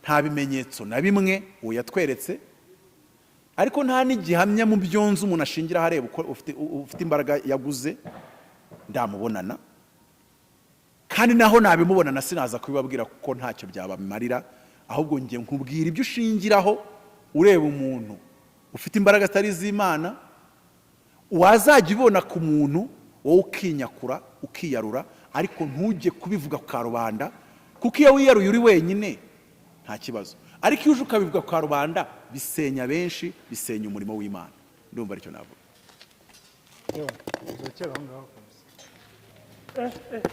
nta bimenyetso na bimwe uwo yatweretse, ariko nta n'igihamya mu byo nzi umuntu ashingiraho areba uko ufite imbaraga yaguze ndamubonana. Kandi naho nabimubonana sinaza kubibabwira, kuko ntacyo byabamarira. Ahubwo njye nkubwira ibyo ushingiraho ureba umuntu ufite imbaraga zitari iz'Imana. Wazajya ubibona ku muntu, wowe ukinyakura, ukiyarura, ariko ntujye kubivuga ku karubanda, kuko iyo wiyaruye uri wenyine nta kibazo, ariko iyo uje ukabivuga ku karubanda bisenya benshi, bisenya umurimo w'Imana. Ndumva aricyo navuga. Yewe, uzakera aho ngaho kabisa.